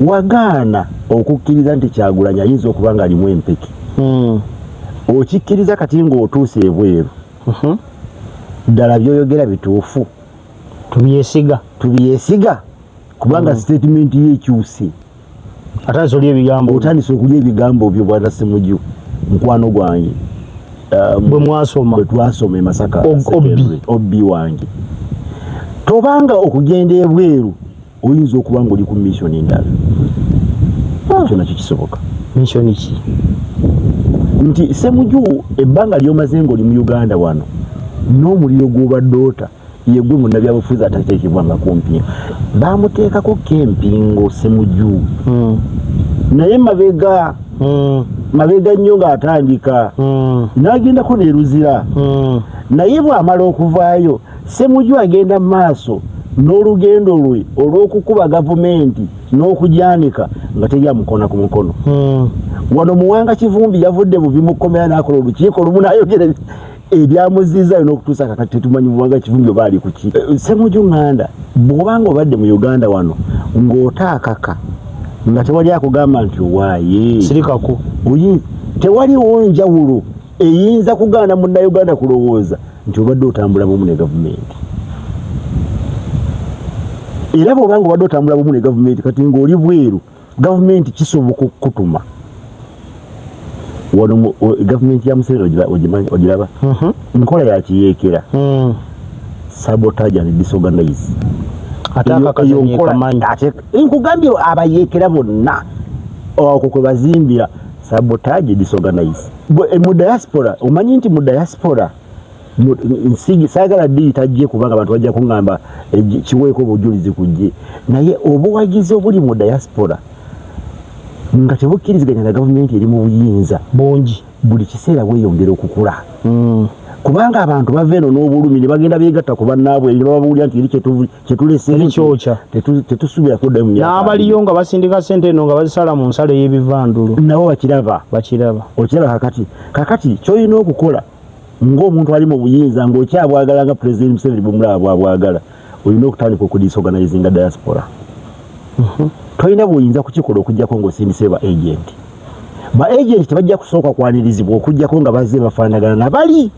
Wagaana okukkiriza nti Kyagulanyi ayinza okuba nga alimu empeke. Okikkiriza kati ng'otuuse ebweru. Ddala by'oyogera bituufu? Tubyesiga. Tubyesiga kubanga statement ye ekyuse. Atandise olya ebigambo. Otandise okulya ebigambo byo bwana Ssemuju, mukwano gwange. Bwe mwasoma. Bwe twasoma e Masaka Secondary, OB wange. Tobanga okugenda ebweru oyinza okuba ng'oli ku mission endala. Ekyo nakyo kisoboka. Mission ki? Nti Ssemuju ebbanga ly'omaze ng'oli mu Uganda wano n'omuliro gw'obadde ota yegwe munnabyabufuzi atateekebwangako mpingo. Baamuteekako ko empingo Ssemuju. Naye mabega mabega nnyo ng'atandika n'agendako ne Luzira. Naye bw'amala okuvaayo Ssemuju agenda mu maaso n'olugendo lwe olw'okukuba gavumenti n'okugyanika nga teri amukona ku mukono. Wano Muwanga Kivumbi yavudde buvi mu kkomera n'akola olukiiko lumu n'ayogera ebyamuzizzaayo n'okutuusa kakati tetumanyi Muwanga Kivumbi oba ali ku ki. Ssemuju Nganda, bw'oba ng'obadde mu Uganda wano ng'otaakaka nga tewali akugamba nti owaaye. Sirikako. Tewaliwo njawulo eyinza kugaana munnayuganda kulowooza nti obadde otambula bumu ne gavumenti. Era bw'oba ng'obadde otambula bumu ne gavumenti kati ng'oli bweru, gavumenti kisoboka okukutuma. Wano gavumenti ya Museveni ogiraba? Nkola ya kiyeekera. Sabotage and disorganize. Ate akakazanyo kamanyi. Ate nkugambye abayeekera bonna okwo kwe bazimbira sabotage, disorganize. Mu diaspora, omanyi nti mu diaspora nsigi saagala diyita gye kubanga abantu bajja kuŋŋamba kiweeko obujulizi ku gye, naye obuwagizi obuli mu diaspora nga tebukkiriziganya na gavumenti eri mu buyinza bungi buli kiseera bweyongera okukula. Kubanga abantu bava eno n'obulumi ne bagenda beegatta ku bannaabwe ne bababuulira nti eri kyetulese Erikyokya. Tetusuubira kuddayo mu myaka N'abaliyo nga basindika ssente eno nga bazisala mu nsalo ey'ebivandulo. Nabo bakiraba. Bakiraba. Okiraba kakati. Kakati ky'olina okukola ng'omuntu ali mu buyinza ng'okyabwagala nga Pulezidenti Museveni bw'omulaba bw'abwagala, olina okutandika okudisorganizinga diaspora. Tolina bw'oyinza kukikola okuggyako ng'osindise ba agent. Ba agent tebajja kusooka kwanirizibwa okuggyako nga bazze bafaanagana na bali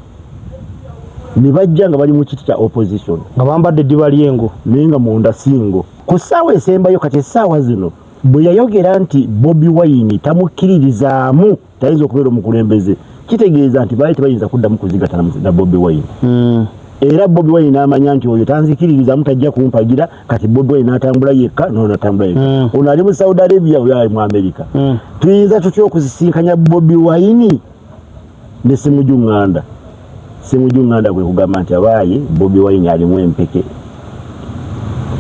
ne bajja nga bali mu kiti kya opposition. Nga bambadde eddiba ly'engo. Naye nga munda singo. Ku ssaawa esembayo kati essaawa zino bwe yayogera nti Bobi Wine tamukkiririzaamu tayinza okubeera omukulembeze, kitegeeza nti baali tebayinza kuddamu kuzigatana na Bobi Wine. Era Bobi Wine n'amanya nti oyo tanzikiririzaamu tajja kumpagira, kati Bobi Wine n'atambula yekka n'ono n'atambula yekka. Ono ali mu Saudi Arabia, oyo ali mu America. Tuyinza tutya okusisinkanya Bobi Wine ne Ssemuju Nganda? Ssemuju Nganda kwe kugamba nti abaaye Bobi Wine alimu empeke.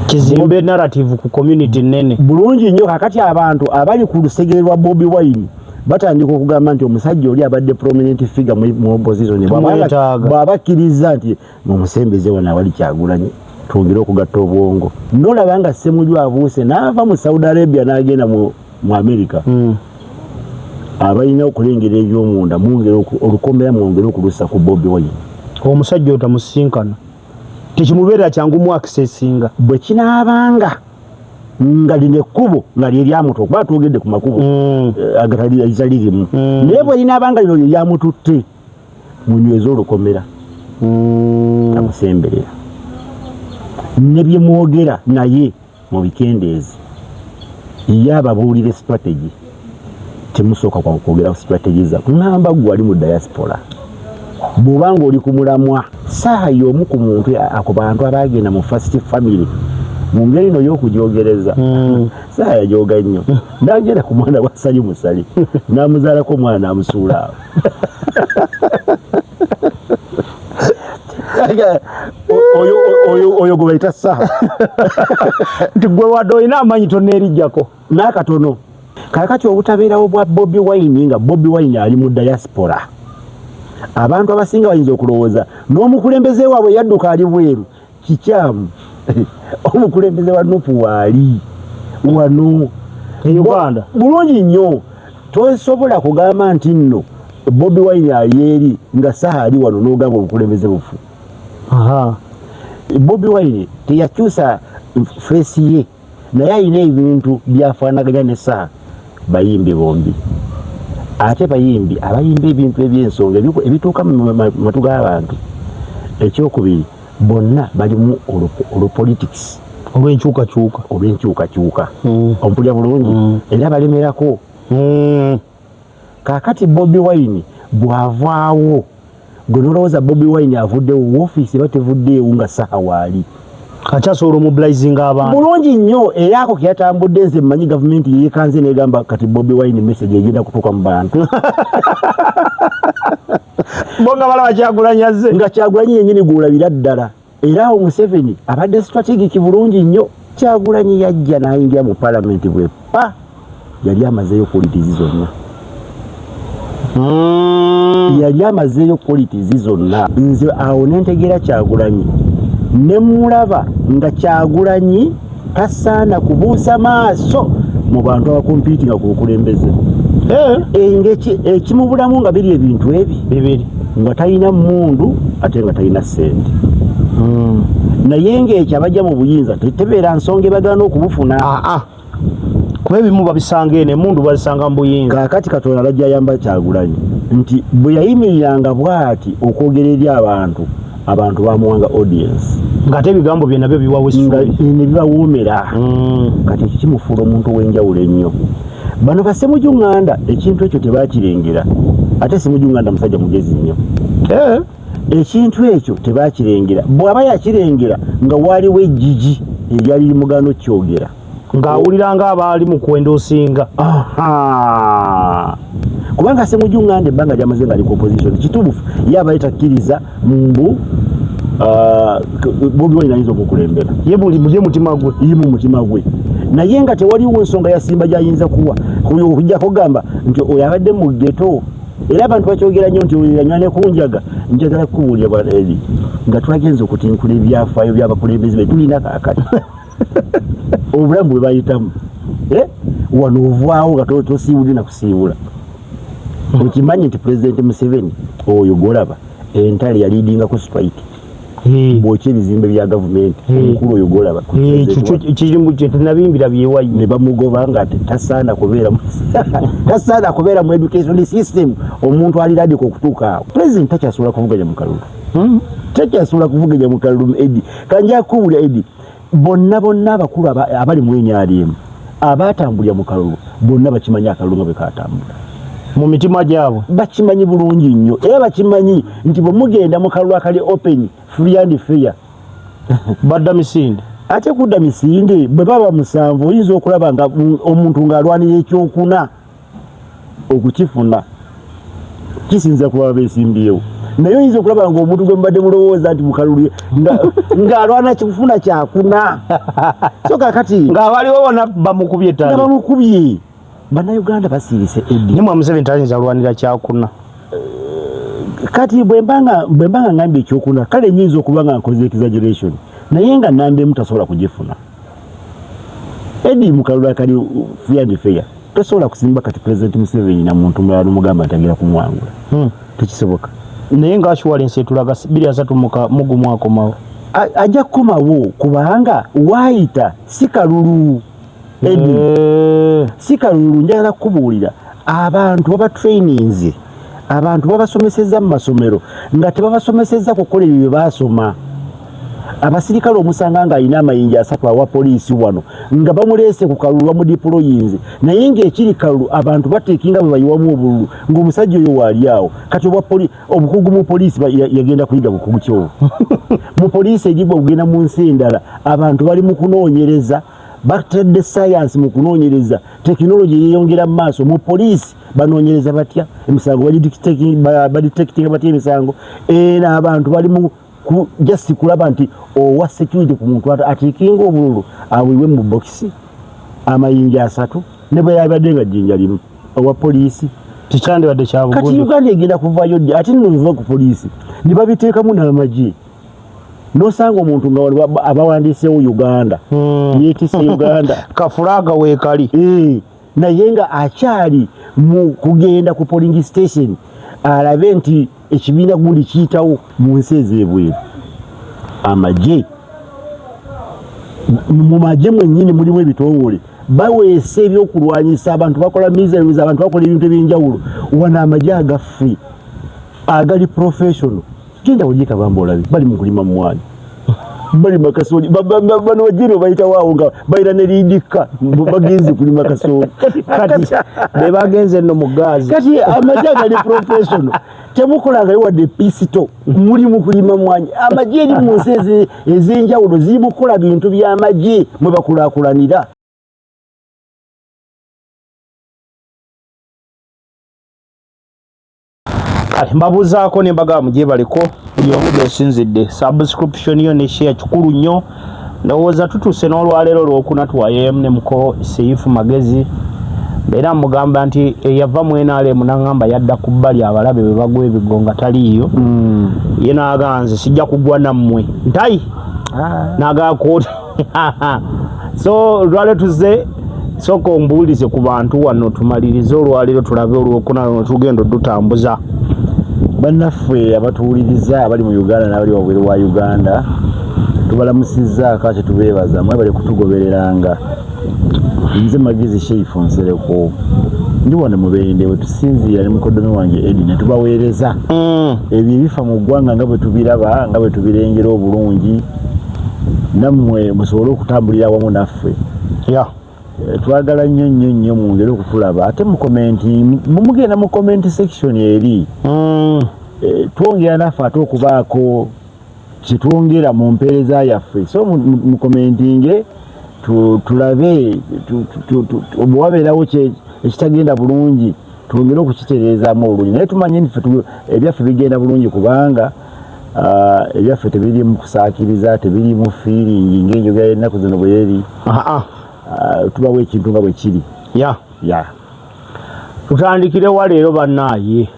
Kizimbe narrative ku community nene. Bulungi nnyo. Kakati abantu abali ku lusegere lwa Bobi Wine batandika okugamba nti omusajja oli abadde prominent figure mu opposition Tumwetaaga. Bw'aba akkiriza nti mumusembeze wano awali Kyagulanyi twongere okugatta obwongo. Nolaba nga Ssemuju abuuse n'ava mu Saudi Arabia n'agenda mu America. Abalina okulengera eby'omunda mwongere olukomera mwongere okulussa ku Bobi Wine. Omusajja otamusinkana tekimubeerera kyangu mu accessinga. Bwe kinaabanga nga lino ekkubo nga lye lyamututte, kuba twogedde ku makubo agatali lirimu, naye bwe linaabanga lino lye lyamututte, munyweze olukomera amusemberera ne bye mwogera naye mubikendeeze. Ye ababuulire strategy, temusooka kwa kwogera ku strategy za ŋŋamba ggwe ali mu diaspora. Bw'oba ng'oli ku mulamwa, ssaaha y'omu ku muntu ku bantu abaagenda mu first family mu ngeri eno y'okujoogereza. Ssaaha yajooga nnyo n'agenda ku mwana wa Sali Musali n'amuzaalako omwana n'amusuula awo. Oyo gwe bayita Saha. Nti gwe wadde olina amaanyi tonneerijjako. N'akatono. Kaakati obutabeerawo bwa Bobi Wine nga Bobi Wine ali mu diaspora, abantu abasinga bayinza okulowooza n'omukulembeze waabwe yadduka ali bweru. Kikyamu. Omukulembeze wa Nupu waali wano e Uganda. Bulungi nnyo. Tosobola kugamba nti nno Bobi Wine ali eri nga Saha ali wano n'ogamba obukulembeze bufu. Bobi Wine teyakyusa feesi ye. Naye alina ebintu byafaanaganya ne Saha. Bayimbi bombi, ate bayimbi abayimba ebintu eby'ensonga ebituuka mu matu g'abantu. Ekyokubiri, bonna balimu olupolitics. Olw'enkyukakyuka. Olw'enkyukakyuka. Ompulira bulungi? Era balemerako. Kaakati Bobi Wine bw'avaawo, gwe nolowooza Bobi Wine avuddewo, woofiisi eba tevuddeewo nga Saha waali. Akyasobola omobilizinga abantu. Bulungi nnyo. Era ako keyatambudde, nze mmanyi gavumenti yeyekanze negamba kati Bobi Wine message egenda kutuuka mu bantu. Bo nga balaba Kyagulanyi azze. Nga Kyagulanyi yennyini gwolabira ddala. Era awo Museveni abadde strategic bulungi nnyo. Kyagulanyi yajja n'ayingira mu palamenti, bwe pa yali amazeeyo qualities zonna. Yali amazeeyo qualities zonna. Nze awo nentegeera Kyagulanyi, ne mulaba nga Kyagulanyi tasaana kubuusa maaso mu bantu abacompetinga ku bukulembeze. Ekimubulamu nga biri ebintu ebi bibiri, nga talina mundu ate nga talina ssente. Naye ng'ekyo abajja mu buyinza tebeera nsonga ebagaana okubufuna. Aa, kuba ebimu babisanga eno, emundu bazisanga mu buyinza. Kaakati Katonda alajja ayamba Kyagulanyi nti bwe yayimiriranga bw'ati okwogera eri abantu, abantu bamuwanga audience. Ng'ate ebigambo bye nabyo biwawo nga essuubi. Ne bibawoomera. Kati ekyo kimufuula omuntu ow'enjawulo ennyo. Bano basemuju ŋŋanda ekintu ekyo tebakirengera, ate Semuju Ŋŋanda musajja mugezi nnyo. Ekintu ekyo tebakirengera. Bw'aba yakirengera nga waaliwo ejjigi eryali limugaana okukyogera. Ng'awulira ng'abaali mu kwendoosinga. Aha. Kubanga Semuju Ŋŋanda ebbanga lyamaze nga ali ku opposition, kituufu ye abaye takkiriza mbu Bobi Wine ayinza omukulembera. Ye buli ye mutima gwe. Ye mu mutima gwe, naye nga tewaliwo nsonga yasimba gyayinza kuwa okujjako kugamba nti oyo abadde mu ghetto. Era abantu bakyogera nnyo nti oyo yanywa ne kunjaga. Njagala kukubuulira, bwana Eri, nga twagenza okutinkula ebyafaayo by'abakulembeze be tulina kaakati, obulamu bwe bayitamu. Eh? Wano ovaawo nga tosiibudde na kusiibula. Okimanyi nti Pulezidenti Museveni oyo gwolaba entale yaleadinga ku strike bwokya ebizimbe bya gavumenti. Omukulu oyo gwolaba ku president Kirimu nabimbira byewayi. Ne bamugoba nga tasaana kubeera mu education system. Omuntu ali radical okutuuka awo, president takyasobola kuvuganya mu kalulu. Takyasobola kuvuganya mu kalulu. Edi, kanja kuwulira Edi, bonna bonna abakulu abali mu NRM abatambulira mu kalulu bonna bakimanyi akalulu nga bwe katambula. Mu mitima gyabwe. Bakimanyi bulungi nnyo, era bakimanyi nti bwe mugenda mu kalulu akali open, free and fair, badda misinde. Ate kudda misinde, bwe baba 7 oyinza okulaba nga omuntu ng'alwanira ekyokuna okukifuna, kisinza kuba beesimbyewo. Naye oyinza okulaba nga omuntu gwe mubadde mulowooza nti mukalulu ng'alwana kikufuna kyakuna. So kakati ng'abaliwo bona bamukubye nga ettale. Bamukubye. Bannayuganda basirise, Edi. Naye mwa Museveni tayinza alwanira kyakuna. Kati bwe mba nga ngambye ekyokuna, kale nyinza okuba nga nkoze exaggeration, naye nga namba emu tasobola kugifuna, Edi. Mu kalulu akali free and fair tosobola kusimba kati President Museveni na muntu mulala nomugamba nti agenda kumuwangula. Tekisoboka. Naye nga assurance etulaga 2031 akomawo. Ajja kukomawo kubanga waayita si kalulu, Edi. Si kalulu. Njagala kukubuulira, abantu baba trainings, abantu babasomeseza mu masomero nga tebabasomeseza kukola ebyo bye baasoma. Abasirikale omusanga ng'alina amayinja 3 awa poliisi wano nga bamuleese ku kalulu, bamudeployinze, naye ng'ekiri kalulu abantu bateekinga bwe bayiwamu obululu ng'omusajja oyo waali awo. Kati obwa obukugu mu poliisi yagenda kuyiga bukugu ki obwo mu poliisi? Egibwa okugenda mu nsi endala, abantu bali mu kunoonyereza, batadde sayansi mu kunoonyereza, tekinologi yeyongera mu maaso. Mu poliisi banoonyereza batya emisango? Badetectinga batya emisango? Era abantu bali mu just kulaba nti owa security ku muntu atiikinga obululu awiwe mu bokisi amayinja 3, ne bwe yabadde nga jjinja limu, owa poliisi. Tekyandibadde Kati kyabugudu. Uganda egenda kuvaayo ddi? Ate nno nva ku poliisi ne babiteekamu n'amagye, nosanga omuntu nga wano abawandiiseewo Uganda, yeetisse Uganda. Kafulaaga weekali. Naye nga akyali mu kugenda ku polling station alabe nti ekibiina gundi kiyitawo. Mu nsi ez'ebweru amagye Mu magye mwennyini mulimu ebitongole, baweesa ebyokulwanyisa, abantu bakola missiles, abantu bakola ebintu ebyenjawulo. Wano amagye agaffe agali professional, genda ojje Kabamba olabe bali mu kulima mmwanyi, balima kasooli. Bano bajjeno bayitawo nga balina ne liidika, bagenze kulima kasooli. Kati be bagenze nno mu gaazi. Kati amagye agali professional temukolangayo wadde pisito, muli mu kulima mwanyi. Amagye eri mu nsi ez'enjawulo ziri mu kukola bintu by'amagye mwe bakulaakulanira. Kale mbabuuzaako ne mbagamba mugyebaleko buli omu gyosinzidde. Subscription yo ne share kikulu nnyo. Ndowooza tutuuse n'olwaleero olwokuna tuwayeemu ne muko Seifu Magezi. Mbeera mugamba nti eyava mu NRM n'aŋŋamba yadda ku bbali abalabe bwe bagwa ebigo nga taliiyo. Ye n'agamba nze sijja kugwa nammwe ntayi n'agamba kooti. So olwaleero tuzze, sooka ombuulize ku bantu wano tumalirize olwaleero tulabe olwokuna luno tugenda odutambuza. Bannaffe abatuwuliriza abali mu Uganda n'abali wabweru wa Uganda, tubalamusizzaako ate tubeebaza mwebale kutugobereranga. Nze Magezi Sheifu Nsereko, ndi wano Mubende we tusinziira ne mukoddomi wange Edi ne tubaweereza ebyo ebifa mu ggwanga nga bwe tubiraba, nga bwe tubirengera obulungi, nammwe musobole okutambulira awamu naffe. Twagala nnyo nnyo nnyo mwongere okutulaba ate mu comment, mugenda mu comment section eri twongera naffe ate okubaako kyetwongera mu mpeereza yaffe. So mukomentinge tulabe bwe wabeerawo ekitagenda bulungi twongere okukitereezaamu obulungi, naye tumanye nti ffe ebyaffe bigenda bulungi kubanga ebyaffe tebirimu kusaakiriza, tebirimu feeling ng'enjogera y'ennaku zino bwe yeri. Tubawo ekintu nga bwe kiri. Tutandikire wa leero bannaaye?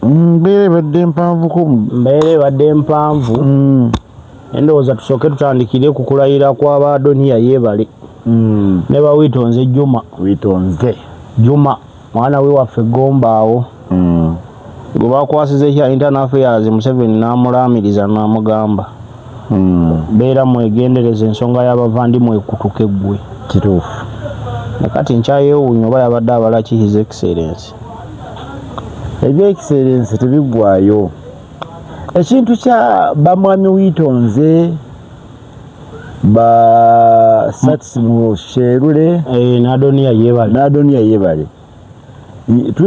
Mbeera ebadde mpanvuko. Mbeera ebadde mpanvu. Endowooza tusooke tutandikire ku kulayira kw'aba Adoniya Yeebale ne ba Wiitonze Juma. Wiitonze Juma mwana we waffe Gombaawo gwe bakwasiza ekya internal affairs, Museveni n'amulaamiriza n'amugamba beera mwegendereza ensonga y'abavandimwe ekutuka eggwe. Kituufu. Ne kati nkyayewuunya oba yabadde abala ki His Excellence. Ebya Excellence tebiggwayo. Ekintu kya bamwami Wiitonze ba Sats Musherure n'Adoniya Yeebale. N'Adoniya Yeebale,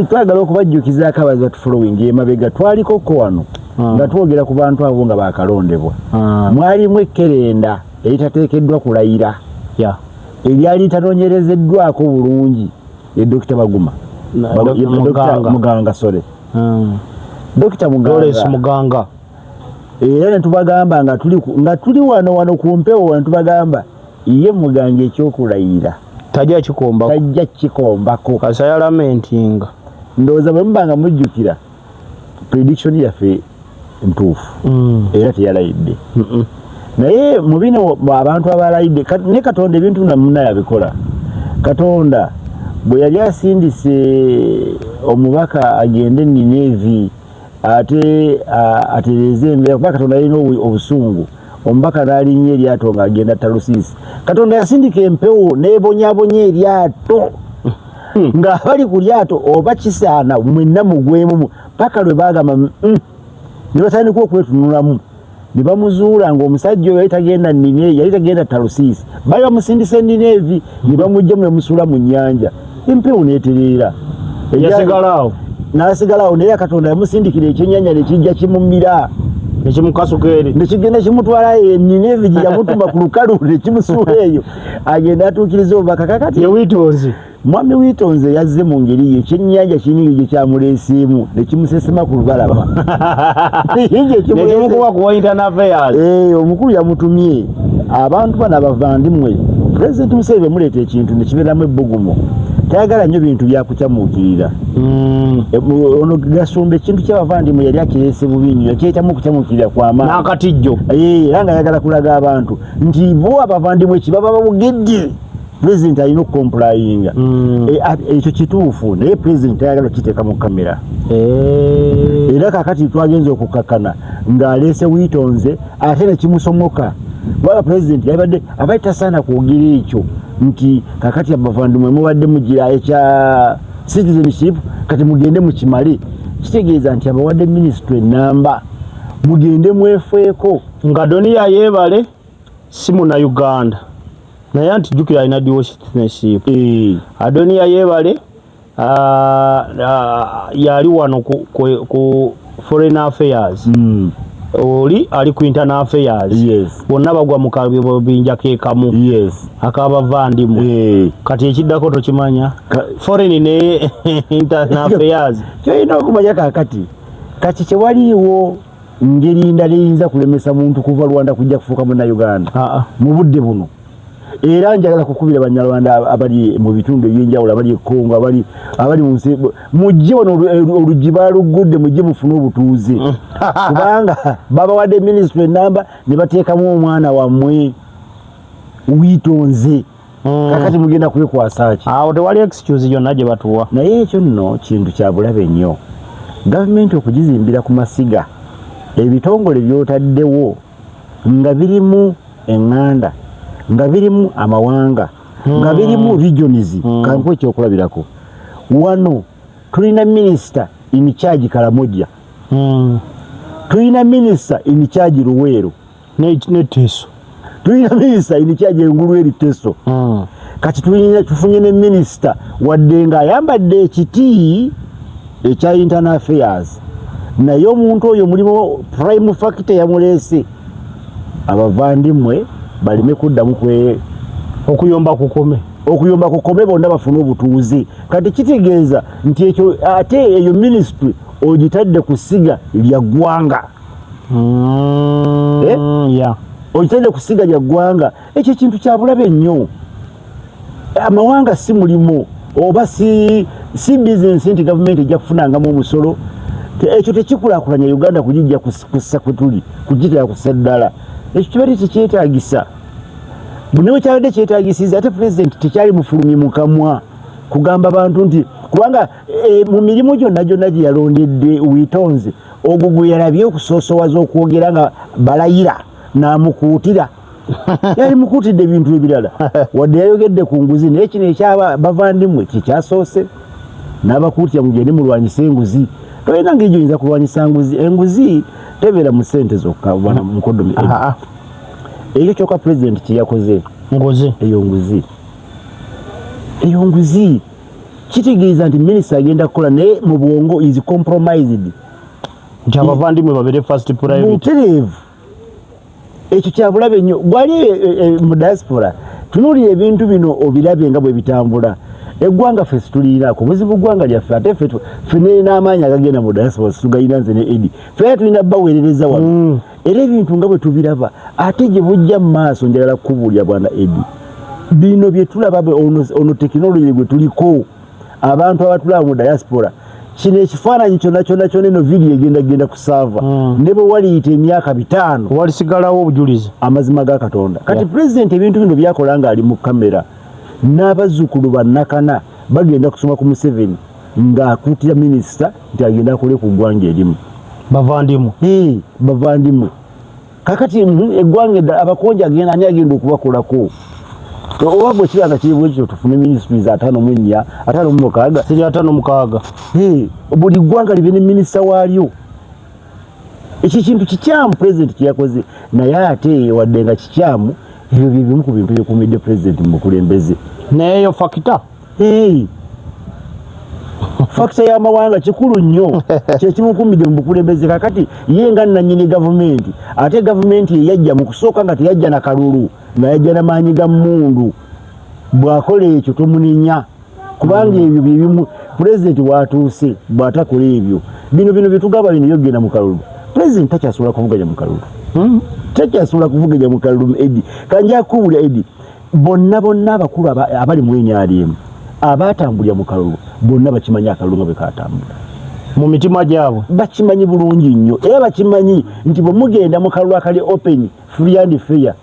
twagala okubajjukizaako abazi batufollowing emabega twalikoko wano nga twogera ku bantu abo nga bakalondebwa. Mwalimu ekkerenda eritateekeddwa kulayira eryali litanoonyerezeddwako bulungi, ye Dokita Baguma. Muganga. Muganga, sorry. Dokita Lawrence Muganga. Muganga. Era ne tubagamba nga tuli wano wano ku mpewo, ne tubagamba ye Muganga ekyokulayira tajja kikombako. Tajja kikombako. Kasa yalamentinga. Ndowooza bwe muba nga mujjukira prediction yaffe ntuufu era teyalayidde. Naye mu bino abantu abalayidde ne Katonda ebintu bino munaye abikola. Katonda bwe yali asindise omubaka agende Ninevi ate atereeze embeera, kuba Katonda yalina obusungu, omubaka n'alinnya eryato ng'agenda Talusiisi, Katonda yasindika empewo n'ebonyabonya eryato nga bali ku lyato oba kisaana mwenna mugwemu, paka lwe bagamba ne batandika okwetunulamu ne bamuzuula ng'omusajja oyo yali tagenda Nine, yali tagenda Talusiisi, bali bamusindisa Nineevi ne bamugjamu ne bamusuula mu nnyanja, empewo n'etereera. Yasigala awo. N'asigala awo, naye Katonda yamusindikira ekyennyanja ne kijja kimumira. Nekimukasuka eri. Ne kigenda kimutwala e Nineevi gye yamutuma ku lukalu, ne kimusuula eyo agenda atuukiriza obubaka. Kakati ye Wiitonze. Mwami Wiitonze yazze mu ngeri ye, ekyennyanja kiringi gye kyamuleeseemu ne kimusesema ku lubalama. Nekimukuba ku internal affairs. Omukulu yamutumye abantu bano abavandimwe. Pulezidenti Museveni muleeta ekintu ne kibeeramu ebbugumu, tayagala nnyo bintu byakukyamuukirira. Ono Gasumba ekintu ky'abavandimwe yali akireese bubi nnyo, yakireetamu okukyamuukirira kw'amaanyi n'akatijjo. Era nga ayagala kulaga abantu nti bo abavandimwe kibaba babugedde, pulezidenti alina okukomplayinga. Ekyo kituufu, naye pulezidenti tayagala kukiteeka mu kamera. Era kakati twagenza okukakkana ng'aleese Wiitonze ate ne kimusomoka. Kubanga pulezidenti yabadde abadde tasaana kwogera ekyo nti kakati abavandimwe mubadde mugira ekya citizenship, kati mugende mukimale. Kitegeeza nti abawadde minisitule enamba, mugende mwefeeko. Nga Doniya yeebale si Munnayuganda, naye anti jjukira alina dual citizenship. Adoniya yeebale yali wano ku foreign affairs, oli ali ku internal affairs. Bonna bagwa mu kabinja ke kamu ak'abavandimwe. Kati ekiddako tokimanya, foreign ne internal affairs. Kyolina okumanya kakati kati tewaliiwo ngeri ndala eyinza kulemesa muntu kuva Rwanda kujja kufuuka Munnayuganda mu budde buno. Era njagala kukubira Bannarwanda abali mu bitundu ebyenjawulo, abali e Congo, abali mu nsi, mujje wano, oluggi baluggudde, mujje mufune obutuuze, kubanga babawadde minisitule enamba ne bateekamu omwana wammwe wiitonze. Kakati mugenda kwekwasa ki? Awo tewali excuse yonna gye batuwa. Naye ekyo nno kintu kya bulabe nnyo, gavumenti okugizimbira ku masiga, ebitongole by'otaddewo nga birimu eŋŋanda, nga birimu amawanga, nga birimu regions. Kankuwe ekyokulabirako, wano tulina minisita in charge Karamoja, tulina minisita in charge Luweero, ne Teso. Tulina minisita in charge engulu eri Teso. Kati tulina, tufunye ne minisita wadde ng'ayambadde ekiti ekya internal affairs, naye omuntu oyo mulimu prime factor yamuleese abavandimwe baleme kuddamu kwe okuyomba kukome. Okuyomba kukome, bonna bafune obutuuze. Kati kitegeeza nti ekyo ate eyo ministry ogitadde ku ssiga lya ggwanga. Eh? Yeah. Ogitadde ku ssiga lya ggwanga, ekyo kintu kya bulabe nnyo. Amawanga si mulimu oba si bizinesi nti gavumenti ejja kufunangamu omusolo. Ekyo tekikulaakulanya Uganda kugijja kussa kwe tuli, kugitera kussa ddala. Ekyo kibadde tekyetaagisa. Ne bwe kyabadde kyetaagisiza, ate pulezidenti tekyali mufulumye mu kamwa kugamba bantu nti kubanga mu mirimu gyonna gyonna gye yalondedde wiitonze, ogwo gwe yalabye okusoosowaza okwogera nga balayira n'amukuutira. Yali mukuutidde ebintu ebirala, wadde yayogedde ku nguzi, naye kino ekyaba bavandimwe kyekyasoose n'abakuutira mugende mulwanyise enguzi. Tolina ngeri gyoyinza kulwanyisa nguzi, enguzi tebeera mu ssente zokka, bwana mukodomi. Ekyo kyokka pulezidenti kyeyakoze Nguzi. Eyo nguzi, eyo nguzi. Kitegeeza nti minisita agenda kukola, naye mu bwongo is compromised. Nti abavandimwe babere first priority. Butereevu. Ekyo kyabulabe nnyo. Gwali mu diaspora, tunuulira ebintu bino obirabe nga bwe bitambula. Eggwanga ffe situliinaako buzibu, ggwanga lyaffe. Ate ffe n'amaanyi agagenda mu diaspora situgayina. Nze ne Edi ffe tulina baweerereza wano. Era ebintu nga bwe tubiraba, ate gye bujja mu maaso, njagala kukubuulira bwana Edi, bino bye tulaba ono tekinologi gwe tuliko, abantu abatulaba mu diaspora, kino ekifaananyi kyonna kyonna kyonna, eno vidiyo egenda genda ku server. Ne bwe waliyita emyaka 5, walisigalawo obujulizi. Amazima ga Katonda. Kati pulezidenti ebintu bino byakola ng'ali mu kamera, n'abazzukulu bannakana bagenda kusoma ku Museveni ng'akuutira minisita nti agenda akole ku ggwanga erimu. Bavandimwe. Ee, bavandimwe. Kakati eggwanga eddala abakonja agenda, ani agenda okubakolako? Oba bwe kiba nga kiri bwekityo, tufune ministries 54, 56. Ziri 56. Ee, buli ggwanga libe ne minisita waalyo. Ekyo kintu kikyamu pulezidenti kyeyakoze, naye ate wadde nga kikyamu, ebyo bye bimu ku bintu byekumidde pulezidenti mu bukulembeze. Naye eyo factor. Hey. Factor y'amawanga kikulu nnyo, kyekimukumidde mu bukulembeze. Kakati ye nga nannyini gavumenti, ate gavumenti eyajja mu kusooka nga teyajja na kalulu, nga yajja na maanyi ga mmundu, bw'akola ekyo tomunenya, kubanga ebyo byebimu pulezidenti watuuse bw'atakola ebyo bino byetugamba bino byogenda mu kalulu, pulezidenti takyasobola kuvuganya mu kalulu. Takyasobola kuvuganya mu kalulu. Edi, kanja kubuulira Edi, bonna bonna abakulu abali mu NRM abatambulira mu kalulu bonna bakimanyi akalulu nga bwe katambula. Mu mitima gyabwe. Bakimanyi bulungi nnyo, era bakimanyi nti bwe mugenda mu kalulu akali open, free and fair,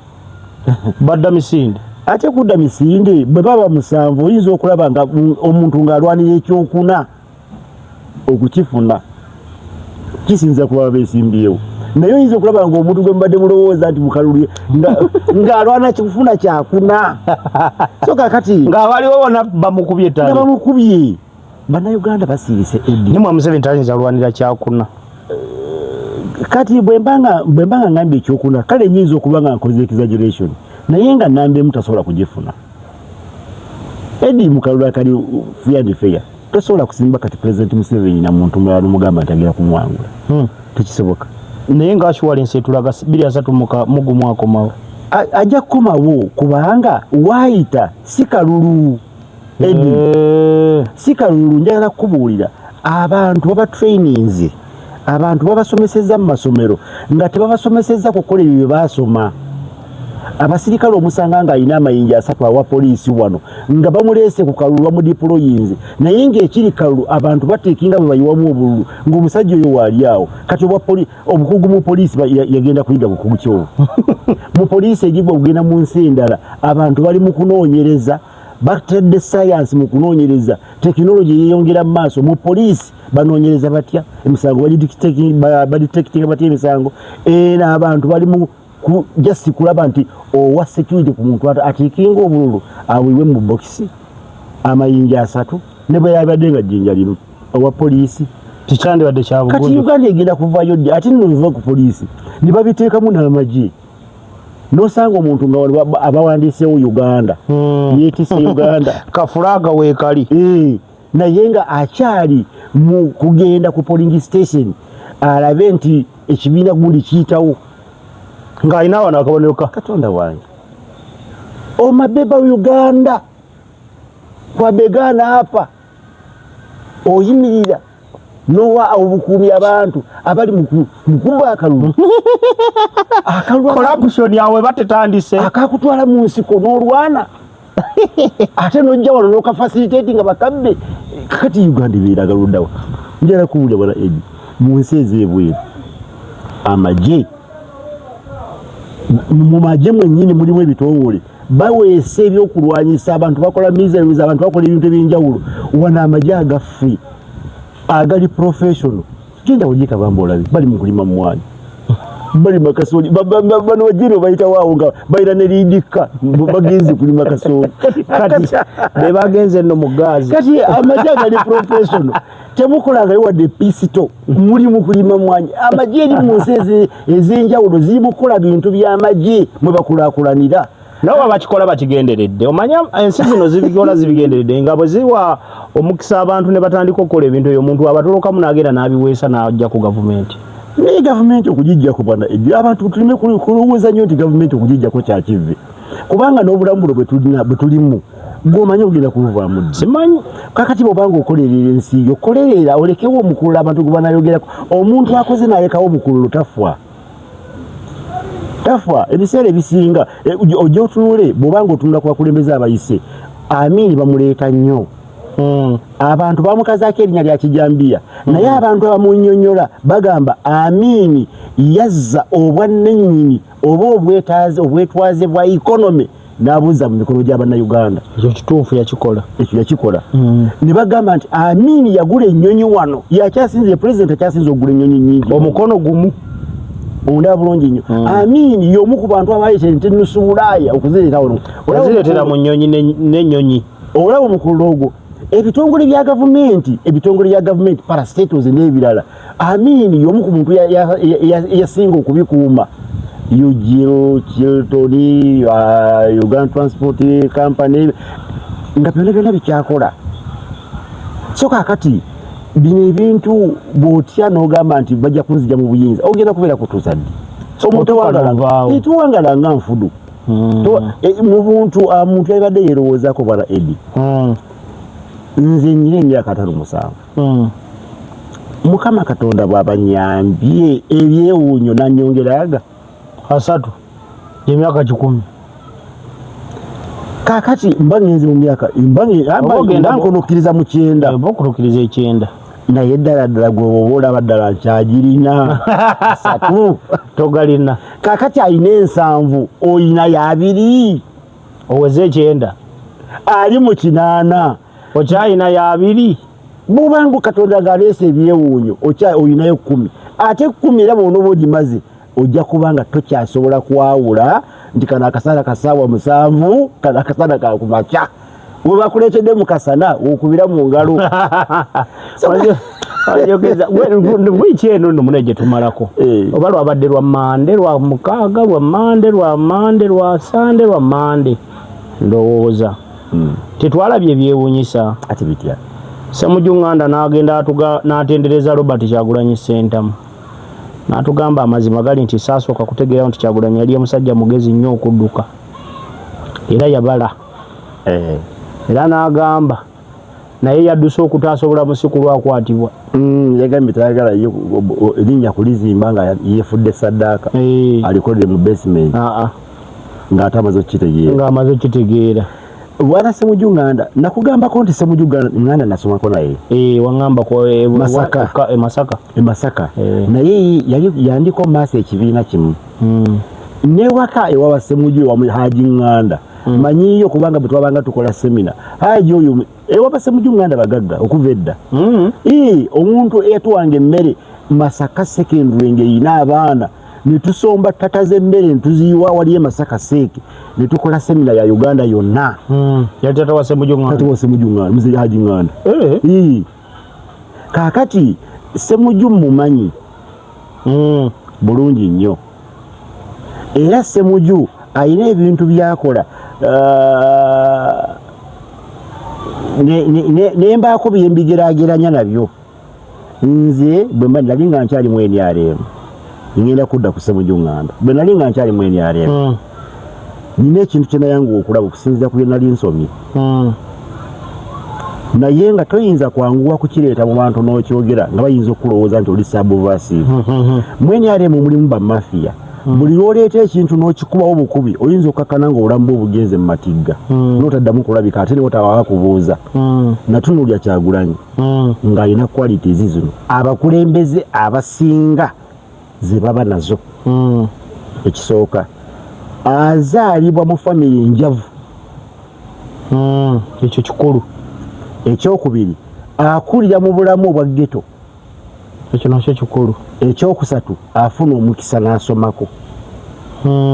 badda misinde. Ate kudda misinde, bwe baba 7, oyinza okulaba nga omuntu ng'alwanira ekyokuna okukifuna, kisinza kuba beesimbyewo. Naye oyinza okulaba nga omuntu gwe mubadde mulowooza nti mukalulu ng'alwana kikufuna kyakuna. So kakati ng'abaliwo bona bamukubye nga bamukubye. Bannayuganda basirise Eddy. Ne mwa Museveni tayinza lwanira kyakuna. Kati bwe mba nga ngambye ekyokuna, kale nyinza okuba nga nkoze exaggeration, naye nga namba emu tasobola kugifuna. Eddy mukalulu akali fair and fair, tosobola kusimba kati President Museveni na muntu mulala n'omugamba nti agenda kumuwangula. Tekisoboka. Naye nga assurance etulaga 2031 akomawo. Ajja kukomawo kubanga waayita si kalulu. Eddy, si kalulu. Njagala kukubuulira, abantu baba trainings, abantu babasomesezza mu masomero nga tebabasomesezza kukola ebyo bye baasoma. Abasirikale omusanga ng'alina amayinja 3 awa poliisi wano nga bamuleese ku kalulu, bamudeployinze, naye ng'ekiri kalulu abantu bateekinga bwe bayiwamu obululu ng'omusajja oyo waali awo. Kati obukugu mu poliisi yagenda kuyiga bukugu ki obwo? Mu poliisi egibwa okugenda mu nsi endala, abantu bali mu kunoonyereza, batadde sayansi mu kunoonyereza, tekinologi yeeyongera mu maaso. Mu poliisi banoonyereza batya emisango, badetectinga batya emisango? Era abantu bali mu just kulaba nti owa security ku muntu atiikinga obululu awiwe mu bokisi amayinja 3 ne bwe yabadde nga jjinja limu owa poliisi. Tikyandibadde kya bugunjufu. Kati Uganda egenda kuvaayo ddi? Ate nno biva ku poliisi ne babiteekamu n'amagye, n'osanga omuntu nga wano abawandiiseewo Uganda, yeetisse Uganda, kafulaaga weekali, naye nga akyali mu kugenda ku polling station alabe nti ekibiina gundi kiyitawo, ng'alina wano akabonero ka Katonda wange omabeba Uganda kwabegana hapa oyimirira nowa obukuumi abantu abali mukuba akalulu. Corruption yawe batetandise akakutwala mu nsiko n'olwana ate nojja wano n'okafacilitate nga bakabbe. Kakati Uganda ebeeraga luddawa? Njala kuwulira bwana Eddy, mu nsi ez'ebweru amagye, mu magye mwennyini mulimu ebitongole, baweesa ebyokulwanyisa, abantu bakola missiles, abantu bakola ebintu ebyenjawulo. Wano amagye agaffe agali professional, genda ojekabamba olabe bali mu kulima mmwanyi, balima kasooli. Bano bajeno bayitawo nga balina ne liidika, bagenze kulima kasooli. Kati be bagenze nno mu gaazi. Kati amagye agali professional temukolangayo wadde pisito, muli mu kulima mwanyi. Amagye eri mu nsi ez'enjawulo ziri mu kukola bintu by'amagye mwe bakulaakulanira. Nabo bakikola bakigenderedde. Omanya ensi zino zibikola zibigenderedde, nga bwe ziwa omukisa abantu ne batandika okukola ebintu ebyo, omuntu abatolokamu n'agenda n'abiweesa n'ajja ku gavumenti. Naye gavumenti okugijjako, bwana Eddy, abantu tuleme kulowooza nnyo nti gavumenti okugijjako kyakive, kubanga n'obulamu buno bwe tulimu gw'omanyi ogenda kubuvaamu ddi? Simanyi. Kakati bw'obanga okolerera ensi yo, kolerera olekewo omukululo abantu gwe banayogerako. Omuntu akoze n'alekawo omukululo tafa, tafa. Ebiseera ebisinga ojja otunule, bw'obanga otunula ku bakulembeze abayise, Amiini bamuleeta nnyo. Abantu bamukazaako erinnya lya kijambiya, naye abantu abamunnyonnyola bagamba Amiini yazza obwannannyini oba obwetwaze bwa economy n'abuuza mu mikono gy'Abannayuganda. Ekyo kituufu, yakikola. Ekyo yakikola. Ne bagamba nti Amiini yagula ennyonyi wano, yakyasinze pulezidenti akyasinze okugula ennyonyi nnyingi. Omukono gumu. Ondaba bulungi nnyo. Amiini y'omu ku bantu abaleeta ente nusu Bulaaya okuzireeta wano. Yazireetera mu nnyonyi n'ennyonyi. Olaba omukululo ogwo, ebitongole bya gavumenti, ebitongole bya gavumenti, parastatals n'ebirala, Amiini y'omu ku muntu yasinga okubikuuma. UGL, Chilton, Uganda Transport Company, nga byonna byonna bikyakola. So kaakati bino ebintu bw'otya n'ogamba nti bajja kunzija mu buyinza, ogenda kubeera kutuusa ddi? Omuntu tuwangala nga nfudu. Mu buntu omuntu yabadde yeerowoozaako, bwana Eddy. Nze nyina emyaka 57. Mukama Katonda bw'aba nyambye ebyewuunyo nanyongeraga 30, emyaka 100. Kaakati mba ngenze mu myaka mba nkonokkiriza mu 90. Oba okutuukiriza 90. Naye ddala ddala gwe oba olaba ddala nkyagirina 30? Togalina. Kaakati alina 70, oyina 20. Oweze 90. Ali mu 80. Okyayina 20. Bwobanga Katonda ng'aleese ebyewuunyo oyinayo 10. Ate 10 era bw'onooba ogimaze ojja kuba nga tokyasobola kwawula nti kano akasana kasaawa 7, kano akasana ka kumakya. We bakuleetedde mu kasana okubira mu ngalo. Wiiki eno nno mune gye tumalako oba lwabadde lwa Mande, lwa mukaaga, lwa Mande, lwa Mande, lwa Sande, lwa Mande, ndowooza tetwalabye ebyewuunyisa. Ate bitya? Ssemujju Nganda n'agenda n'atendereza Robert Kyagulanyi Ssentamu, n'atugamba amazima gali nti saasooka kutegeera nti Kyagulanyi yali omusajja mugezi nnyo okudduka era yabala. Era n'agamba naye yadduse okutaasa obulamu si kulwakwatibwa. Yagambye tayagala erinnya kulizimba nga yeefudde saddaaka, alikolere mu basement ng'ate amaze okukitegeera. Ng'amaze okukitegeera. Bwana Ssemujju Nganda, nakugambako nti Ssemujju Nganda nasomako naye. Waŋŋambako Masaka. Masaka. E Masaka. Naye yali yandiko maaso ekibiina kimu. Newaka ewawa Ssemujju ewa Haji Nganda. Manyiyo kubanga bwe twabanga tukola semina. Haji oyo ewa Ssemujju Nganda bagagga okuva edda. Omuntu eyatuwanga emmere Masaka Secondary ng'erina abaana ne tusomba ttata z'emmere ne tuziyiwa wali e Masaka Seeke ne tukola semina ya Uganda yonna. Yali taata wa Ssemujju Nganda. Taata wa Ssemujju Nganda, Mzee Haji Nganda. Kaakati Ssemujju mmumanyi bulungi nnyo. Era Ssemujju alina ebintu by'akola ne mbaako bye mbigeraageranya nabyo. Nze bwe mba nali nga nkyali mu NRM, ngenda kudda ku Ssemujju Nganda. Bwe nali nga nkyali mu NRM, nina ekintu kye nayanguwa okulaba okusinziira ku bye nali nsomye. Naye nga toyinza kwanguwa kukireeta mu bantu n'okyogera nga bayinza okukulowooza nti oli subversive. Mu NRM mulimu bamafiya. Buli lw'oleeta ekintu n'okikubawo bukubi oyinza okukakkana ng'obulamu bwo bugenze mu matigga, n'otaddamu kulabika ate ne wotawaba kubuuza. Natunuulira Kyagulanyi ng'alina qualities zino abakulembeze abasinga ze baba nazo. Ekisooka, azaalibwa mu famire enjavu. Ekyo kikulu. Ekyokubiri, akulira mu bulamu obwa ghetto. Ekyo nakyo kikulu. Ekyokusatu, afuna omukisa n'asomako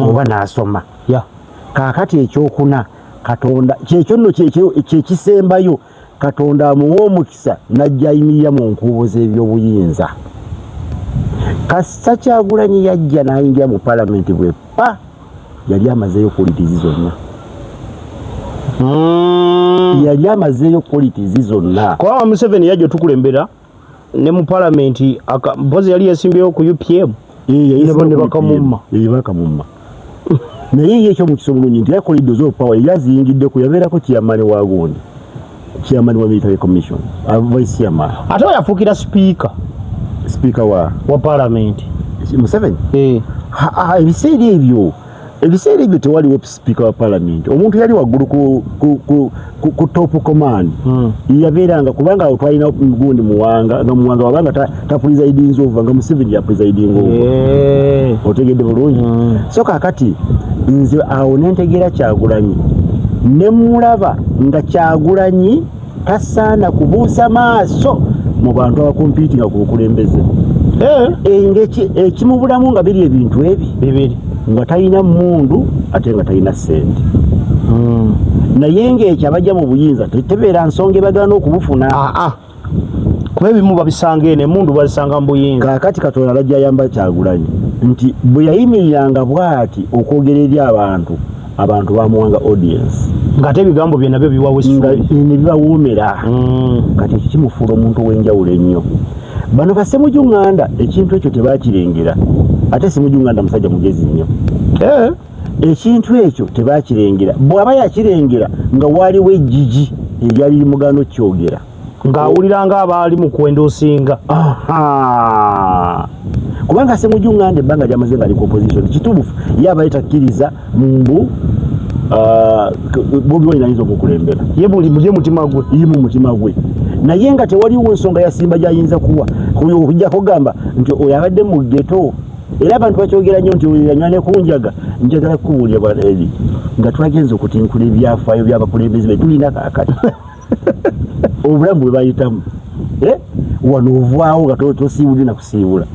oba n'asoma. Kaakati ekyokuna, Katonda kyekyo nno kyekisembayo, Katonda amuwa omukisa n'ajja ayimirira mu nkuubo z'ebyobuyinza. Kasita Kyagulanyi yajja n'ayingira mu palamenti bwe pa, yali amazeeyo qualities zonna. Yali amazeeyo qualities zonna. Kubanga Museveni yajja otukulembera ne mu palamenti, mpozi yali yesimbyewo ku UPM. Ne bakamumma. Bakamumma. Naye ye ekyomukisa obulungi nti yakolidde of power yali aziyingiddeko, yabeerako chairman wa gundi, chairman wa military commission, vice chairman. Ate we yafuukira sipiika. Sipiika wa wa palamenti. Museveni. Ebiseera ebyo tewaliwo sipiika wa palamenti. Omuntu yali waggulu ku top command yabeeranga, kubanga awo twalina gundi Muwanga, nga Muwanga wabanga tapresidinze over, nga Museveni yapresidinga over. Otegedde bulungi? So kaakati nze awo nentegeera Kyagulanyi ne mulaba nga Kyagulanyi tasaana kubuusa maaso mu bantu abacompetinga ku bukulembeze. Ekimubulamu nga biri ebintu ebi bibiri, nga talina mundu ate nga talina ssente. Naye ng'ekyo abajja mu buyinza tebeera nsonga ebagaana okubufuna. Kuba ebimu babisanga eno, emundu bazisanga mu buyinza. Kaakati Katonda alajja ayamba Kyagulanyi nti bwe yayimiriranga bw'ati okwogera eri abantu, abantu bamuwanga audience. Ng'ate ebigambo bye nabyo biwawo nga essuubi. Ne bibawoomera. Kati ekyo kimufuula omuntu ow'enjawulo ennyo. Bano ba Ssemujju Nganda ekintu ekyo tebakirengera, ate Ssemujju Nganda musajja mugezi nnyo. Ekintu ekyo tebakirengera. Bw'aba yakirengera nga waliwo ejjigi eryali limugaana okukyogera, ng'awulira ng'abaali mu kwenda osinga. Aha. Kubanga Ssemujju Nganda ebbanga lyamaze nga ali ku opposition, kituufu ye abaye takkiriza mbu Bobi Wine ayinza omukulembera. Ye buli ye mutima gwe. Ye mu mutima gwe, naye nga tewaliwo nsonga yasimba gyayinza kuwa okujjako gamba nti oyo abadde mu ghetto. Era abantu bakyogera nnyo nti oyo yanywa ne kunjaga. Njagala kukubuulira, bwana Eri, nga twagenza okutinkula ebyafaayo by'abakulembeze be tulina kaakati, obulamu bwe bayitamu. Wano ovaawo nga tosiibudde na kusiibula.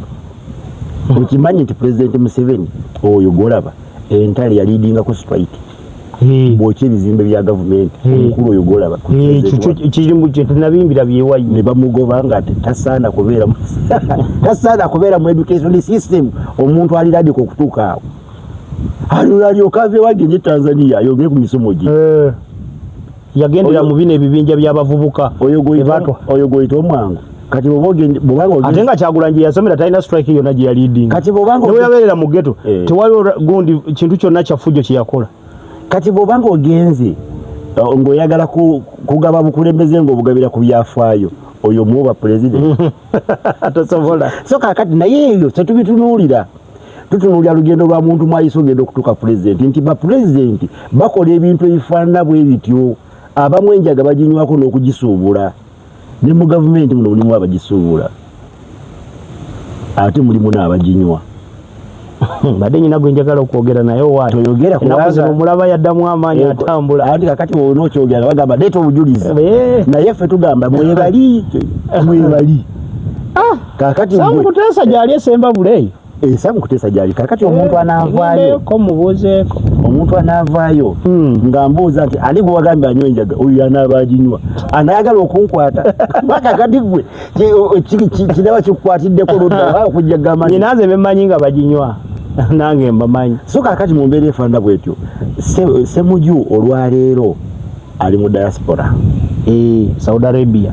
Okimanyi nti Pulezidenti Museveni oyo gwolaba entale yaliidingako strike bwokya ebizimbe bya gavumenti, omukulu oyo gwolaba Kirimu byewayi. Ne bamugoba nga tasaana kubeera tasaana kubeera mu education system. Omuntu ali radical okutuuka awo, alyoka ave wagende Tanzania ayongere ku misomo gye. Yagendera mu bino ebibinja by'abavubuka. Oyo gwoyita omwangu. Kati bwobanga Ate nga Kyagulanyi gye yasomera talina strike yonna gye yaliidinga. Kati bwobanga Newe yabeerera mu ghetto, tewaliwo gundi kintu kyonna kya ffujjo kye yakola. Kati bwobanga ogenze ng'oyagala kugaba bukulembeze ng'obugabira ku byafaayo, oyo muba pulezidenti? Tosobola. So kakati naye ebyo tetubitunuulira, tutunuulira lugendo lwa muntu mwayise ogenda okutuuka pulezidenti, nti bapulezidenti bakola ebintu ebifaanana bwe bityo. Abamu enjaga baginywako n'okugisuubula, ne mu gavumenti muno mulimu abagisuubula, ate mulimu n'abaginywa. Mbadde nyina gwe njagala okwogera naye owaayo. Toyogera. Ennaku zino omulaba yaddamu amaanyi, atambula. Anti kakati bw'ona okyogera bagamba leeta obujulizi. Naye ffe tugamba mwebali, mwebali. Kakati Sam Kuteesa gyali esembabule eyo. Sam Kuteesa gyali. Kakati omuntu anaavaayo ko mubuuzeeko. Omuntu anaavaayo nga mbuuza nti ani gwe wagambye anywa enjaga, oyo anaaba aginywa anayagala okunkwata, kakati gwe kiraba kikukwatiddeko ludda okujja kugamba. Nyina nze bemmanyi nga baginywa, nange mbamanyi. So kakati mu mbeera efaanana bwetyo, Semuju olwaleero ali mu diaspora. Saudi Arabia,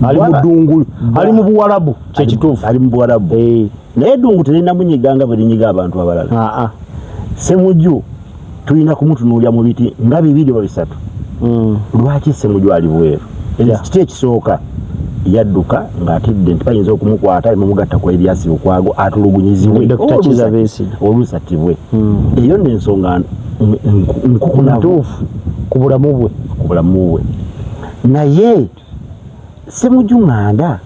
ali mu ddungu, ali mu Buwalabu, kyekituufu. Ali mu Buwalabu, naye eddungu terinamunyiga nga bwe linyiga abantu abalala. Semuju tulina kumutunuulira mu biti nga bibiri oba bisatu. Lwaki Semuju ali bweru? Kiti ekisooka, yadduka ng'atidde nti bayinza okumukwata nebamugatta ku Erias Lukwago atulugunyizibwe, oluusi attibwe. Eyo nno ensonga nkukunavu ku bulamu bwe. Ku bulamu bwe. Naye Semuju Nganda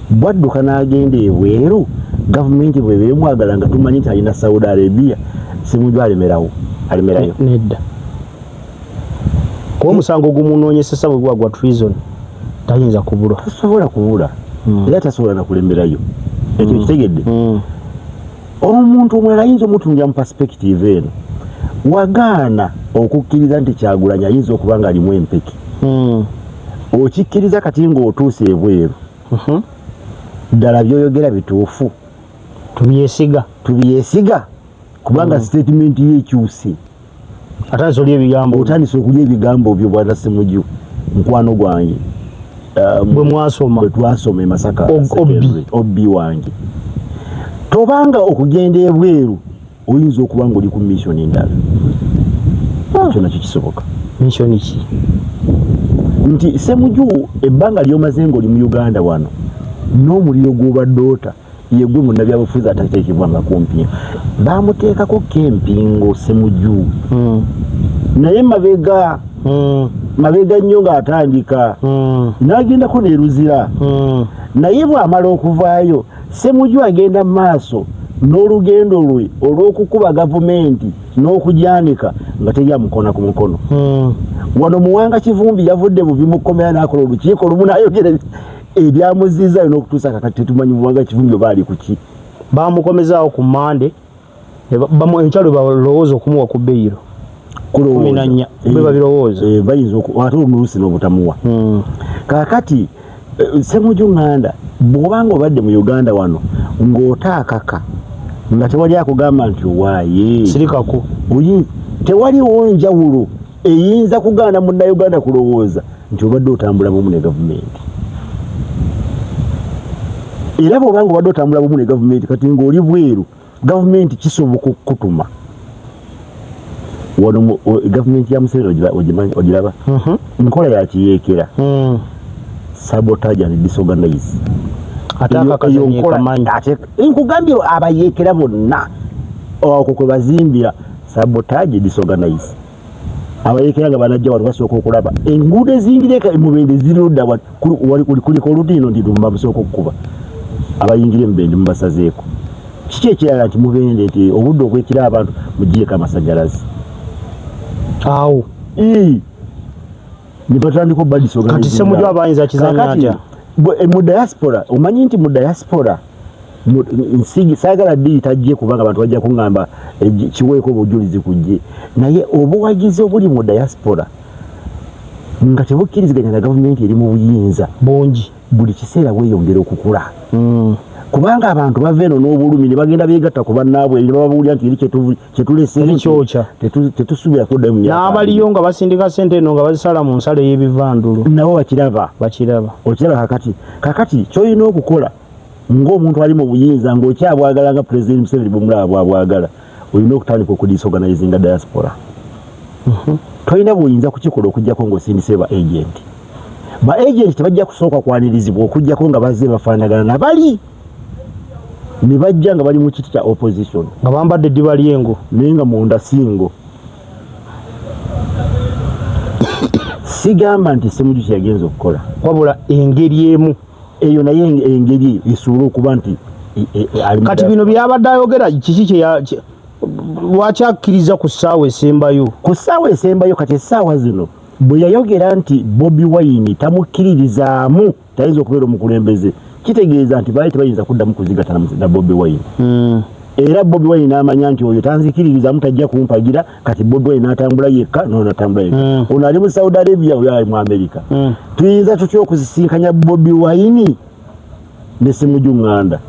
bwadduka n'agenda ebweru, gavumenti bweba emwagala, nga tumanyi nti alina Saudi Arabia, Semuju alemerawo, alemerayo? Nedda, kuba omusango gumunoonyesesa bwe guba gwa treason tayinza kubulwa. Tasobola kubula. Era tasobola nakulemerayo, ekyo kitegedde. Omuntu omulala ayinza omutunulira mu perspective eno: wagaana okukkiriza nti Kyagulanyi ayinza okuba nga alimu empeke, okikkiriza kati ng'otuuse ebweru. Ddala byoyogera bituufu? Tubyesiga? Tubyesiga, kubanga statement ye ekyuse. Atandise olya ebigambo. Otandise okulya ebigambo byo. Bwana Semuju mukwano gwange, bwe mwasoma. Bwe twasoma e Masaka obbi wange, tobanga okugenda ebweru oyinza okuba nga oli ku mission endala. Ekyo nakyo kisoboka. Mission ki? Nti Semuju ebbanga lyomaze nga oli mu Uganda wano n'omuliro gw'obadde ota, yegwe munnabyabufuzi atateekebwanga kumpingo. Bamuteekako kempingo Semuju, naye mabega mabega nnyo ng'atandika n'agendako neruzira. Naye bw'amala okuvaayo, Semuju agenda mu maaso n'olugendo lwe olw'okukuba gavumenti n'okugyanika nga teri amukona ku mukono. Wano Muwanga Kivumbi yavudde buvi mu kkomera n'akola olukiiko lumu n'ayogera ebyamuziizaayo, n'okutuusa kakati tetumanyi Muwanga Kivumbi oba ali ku ki. Bamukomezaawo ku Mande enkya lwe balowooza okumuwa ku beyiro 14, bwe babirowooza. Bayinza ate oluusi n'obutamuwa. Kaakati Semuju Nganda, bw'obanga obadde mu Uganda wano ng'otaakaka nga tewali akugamba nti owaaye sirikako, tewaliwo njawulo eyinza kugaana munnayuganda kulowooza nti obadde otambula bumu ne gavumenti. Era bw'obanga obadde otambula bumu ne gavumenti, kati ng'oli bweru, gavumenti kisoboka okukutuma wano. Gavumenti ya Museveni ogiraba, nkola ya kiyeekera, sabotage and disorganize. Nkugambye, abayeekera bonna okwo kwe bazimbira, sabotage, disorganize. Abayeekera nga banajja wano basooka okulaba enguudo eziyingira emubende zirudda, kuliko olutiino nti bamusooka okukuba abayingira emubende mubasazeeko. Kiki ekirala? Nti mubende nti obudde obwekira abantu mugiyeko amasanyalaze. Awo nibatandika obadisorganize. Kati Semuju abayinza kizanya atya? Mu diaspora, omanyi nti mu diaspora Saagala ddiyi tajje kubanga abantu bajja kuŋŋamba eh, kiweeko obujulizi kujje, naye obuwagizi obuli mu diaspora nga tebukkiriziganya na gavumenti eri mu buyinza bungi buli kiseera bweyongera okukula. Kubanga abantu bava eno n'obulumi ne bagenda beegatta ku bannaabwe ne bababuulira nti eri kyetuleseeyo kyokya. Tetusuubira kuddayo mu myaka. N'abaliyo nga basindika ssente eno nga bazisala mu nsalo ey'ebivandulo. Nabo bakiraba. Bakiraba. Okiraba kakati ky'olina okukola ng'omuntu ali mu buyinza ng'okyabwagala nga Pulezidenti Museveni bwemulaba bwabwagala, olina okutandika okudisorganizinga diaspora. Tolina bw'oyinza kukikola okuggyako ng'osindise ba agent. Ba agent tebajja kusooka kwanirizibwa okuggyako nga bazze bafaanagana nabali ne bajja nga bali mu kiti kya opposition. Nga bambadde eddiba ly'engo. Naye nga munda singo. Sigamba nti Ssemuju kye yagenza okukola, wabula engeri emu eyo, naye engeri eyo esobola okuba nti ali mu Kati bino byabadde ayogera kiki lwaki akkiriza ku ssaawa esembayo? Ku ssaawa esembayo. Kati essaawa zino bwe yayogera nti Bobi Wine tamukkiririzaamu, tayinza okubeera omukulembeze, kitegeeza nti baali tebayinza kuddamu kuzigata na Bobi Wine. Era Bobi Wine n'amanya nti oyo tanzikiririzaamu, tajja kumpagira. Kati Bobi Wine n'atambula yekka, nono natambula yekka. Ono ali mu Saudi Arabia, oyo ali mu America. Tuyinza tutya okusisinkanya Bobi Wine ne Ssemuju Nganda?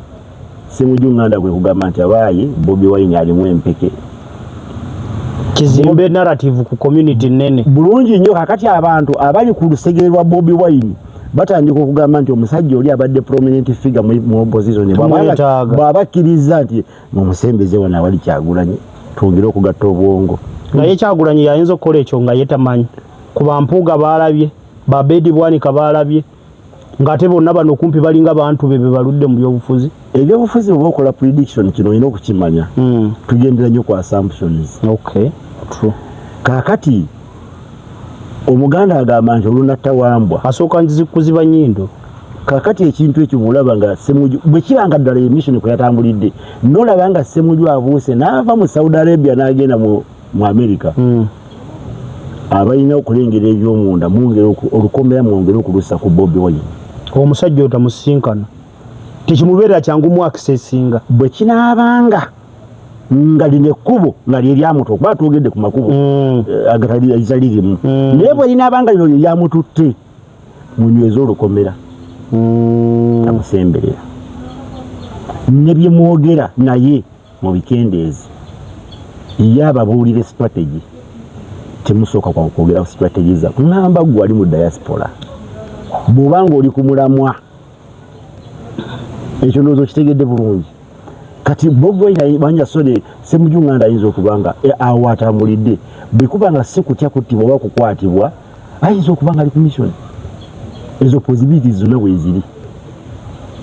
Ssemuju Nganda kwe kugamba nti abaaye Bobi Wine alimu empeke. Kizimbe narrative ku community nene. Bulungi nnyo. Kakati abantu abali ku lusegere lwa Bobi Wine batandika okugamba nti omusajja oli abadde prominent figure mu opposition, Tumwetaaga. bw'aba akkiriza nti mumusembeze wano awali Kyagulanyi, twongere okugatta obwongo. Naye Kyagulanyi yayinza okukola ekyo nga ye tamanyi kuba Mpuuga baalabye, Babedi Bwanika baalabye, ng'ate bonna bano kumpi balinga bantu be be baludde mu byobufuzi. Ebyobufuzi bw'oba okola prediction, kino olina okukimanya, tugendera nnyo ku assumptions. Okay, true. Kaakati Omuganda agamba nti olunatta wambwa asooka nzizi kuziba nnyindo. Kakati ekintu ekyo bwolaba nga Ssemuju, bwe kiba nga ddala emission kwe yatambulidde, nolaba nga Ssemuju abuuse n'ava mu Saudi Arabia n'agenda mu America, abalina okulengera ebyomunda mwongere olukomera mwongere okulussa ku Bobi Wine. Omusajja oyo tamusisinkana, tekimubeerera kyangu mu accessinga. Bwe kinaabanga nga lino ekkubo nga lye lyamutu, okuba twogedde ku makubo agatali limu, naye bwe linaabanga lino lye lyamututte, munyweze olukomera, tamusemberera, ne bye mwogera naye mubikendeeze. Ye ababuulire strategy, temusooka kwa kwogera ku strategy za ŋŋamba. Gwe ali mu diaspora, bw'oba ng'oli ku mulamwa, ekyo ndowooza okitegedde bulungi. Kati Bobi Wine banja sole Ssemujju Nganda ayinza okuba nga awo atambulidde, bwe kuba nga si kutya kuttibwa oba kukwatibwa, ayinza okuba nga ali ku mission. Ezo possibilities zonna weeziri,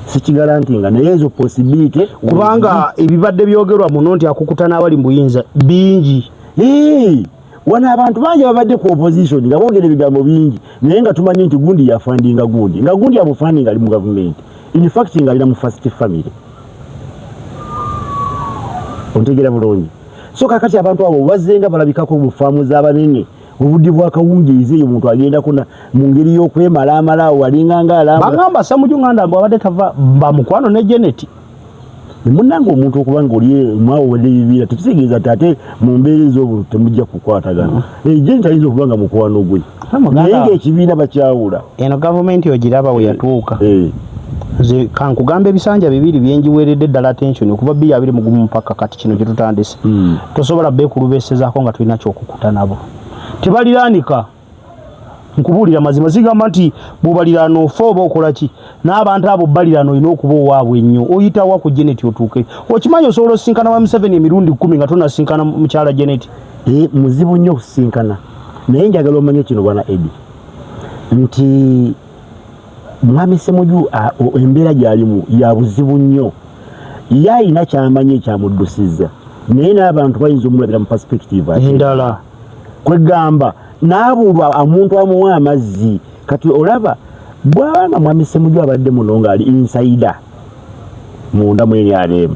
sikigala nti nga, naye ezo possibility. Kubanga ebibadde byogerwa muno nti akukuta n'abali mu buyinza bingi. Hey, wano abantu bangi babadde ku opposition nga boogera ebigambo bingi, naye nga tumanyi nti gundi yafundinga gundi, nga gundi amufundinga ali mu gavumenti, in fact nga alina mu first family. Ontegeera bulungi? So kakati abantu abo bazzenga balabikako mu faamu z'abanene obudde bwakawungeezi, eyo omuntu agendako mu ngeri y'okwemalaamala awo alinga nga alamba. Bagamba Ssemujju Nganda mbu abadde tava bamukwano ne Janet. Munnange, omuntu okuba nga oli mwawowadde ebibiira tekitegeeza nti ate mu mbeera ez'obuntu temujja kukwatagana. Janet ayinza okuba nga mukwano gwe, naye ng'ekibiina bakyawula. Eno gavumenti ogiraba we yatuuka. Nze kankugamba, ebisanja bibiri byenjiweeredde ddala attention okuva 2021 mpaka kati kino kye tutandise. Tosobola beekulubeesezaako nga tulina kyokukuta nabo, tebaliranika. Nkubuulira mazima, zigamba nti bw'obaliraana ofa oba okola ki, n'abantu abo baliraana olina okuba owaabwe ennyo. Oyitawa ku Janet otuuke? Okimanyi osobola osisinkana wa Museveni emirundi 10 nga tonasinkana mukyala Janet? Muzibu nnyo okusisinkana, naye njagala omanye kino, bwana Edi, nti mwami Ssemuju embeera gy'alimu ya buzibu nnyo. Ye alina kyamanyi ekyamuddusizza, naye n'abantu bayinza omulabira mu perspective ate endala. Kwegamba n'abulwa omuntu amuwa amazzi. Kati olaba bw'aba nga mwami Ssemuju abadde muno ng'ali insider munda mu NRM,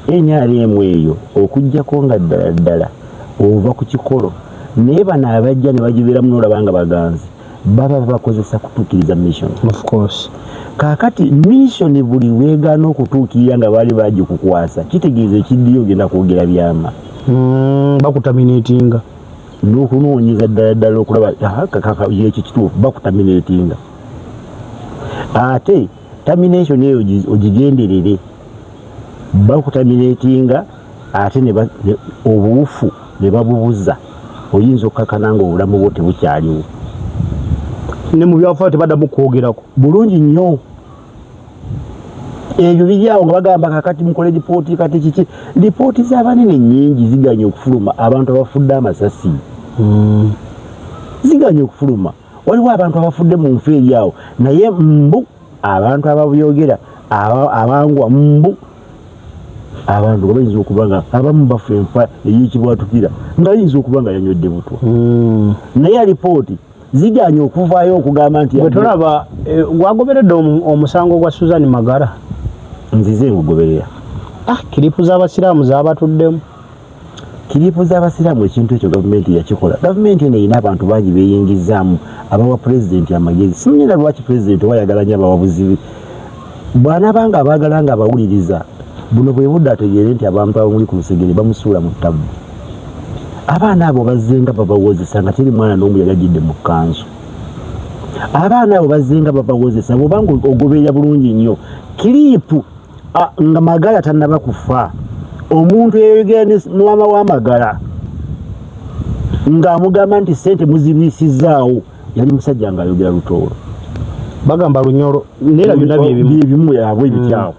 NRM eyo okuggyako nga ddala ddala ova ku kikolo, naye bano abajja ne bagibeeramu n'olaba nga baganzi. Baba babakozesa kutuukiriza mission. Of course. Kaakati mission buli lwegaana okutuukirira nga baali bagikukwasa, kitegeeza ekiddiyo ogenda kwogera byama. Bakutaminatinga. N'okunoonyeza ddala ddala okulaba ekyo kituufu, bakutaminatinga. Ate termination eyo ogigenderere, bakutaminatinga ate obuwufu ne babubuza, oyinza okukakana nga obulamu bwo tebukyaliwo. Ne mu byafaayo tebaddamu kwogerako. Bulungi nnyo. Ebyo biri awo nga bagamba kakati mukole lipooti, kati kiki? Lipooti z'abanene nnyingi ziganye okufuluma, abantu abafudde amasasi ziganye okufuluma. Waliwo abantu abafudde mu nfa eri awo, naye mbu abantu ababyogera abangwa mbu abantu nga bayinza okuba nga abamu bafa enfa ey'ekibwatukira, nga ayinza okuba nga yanywedde butwa. Naye alipooti ziganye okuvaayo okugamba nti Bwe tolaba gwagoberedde omusango gwa Susan Magara? Nzize ngugoberera. Clip z'abasiraamu zabatuddemu. Clip z'abasiraamu, ekintu ekyo gavumenti yakikola. Gavumenti eno erina abantu bangi beeyingizaamu abawa pulezidenti amagezi. Simanyira lwaki pulezidenti oba ayagala nnyo abawabuzi be. Bw'anaaba nga abaagala nga abawuliriza, buno bwe budde ategeere nti abantu abamuli ku lusegere bamusuula mu ttabu. Abaana abo bazzenga babawozesa nga teri mwana n'omu yali ajjidde mu kkanzu. Abaana abo bazzenga babawozesa, bw'oba nga ogoberera bulungi nnyo clip nga Magala tannaba kufa, omuntu eyayogera ne maama wa Magala ng'amugamba nti ssente muzirwisizaawo yali musajja ng'ayogera Lutooro. Bagamba Lunyolo, naye byonna byebimu. Byebimu yabwe ebityawo.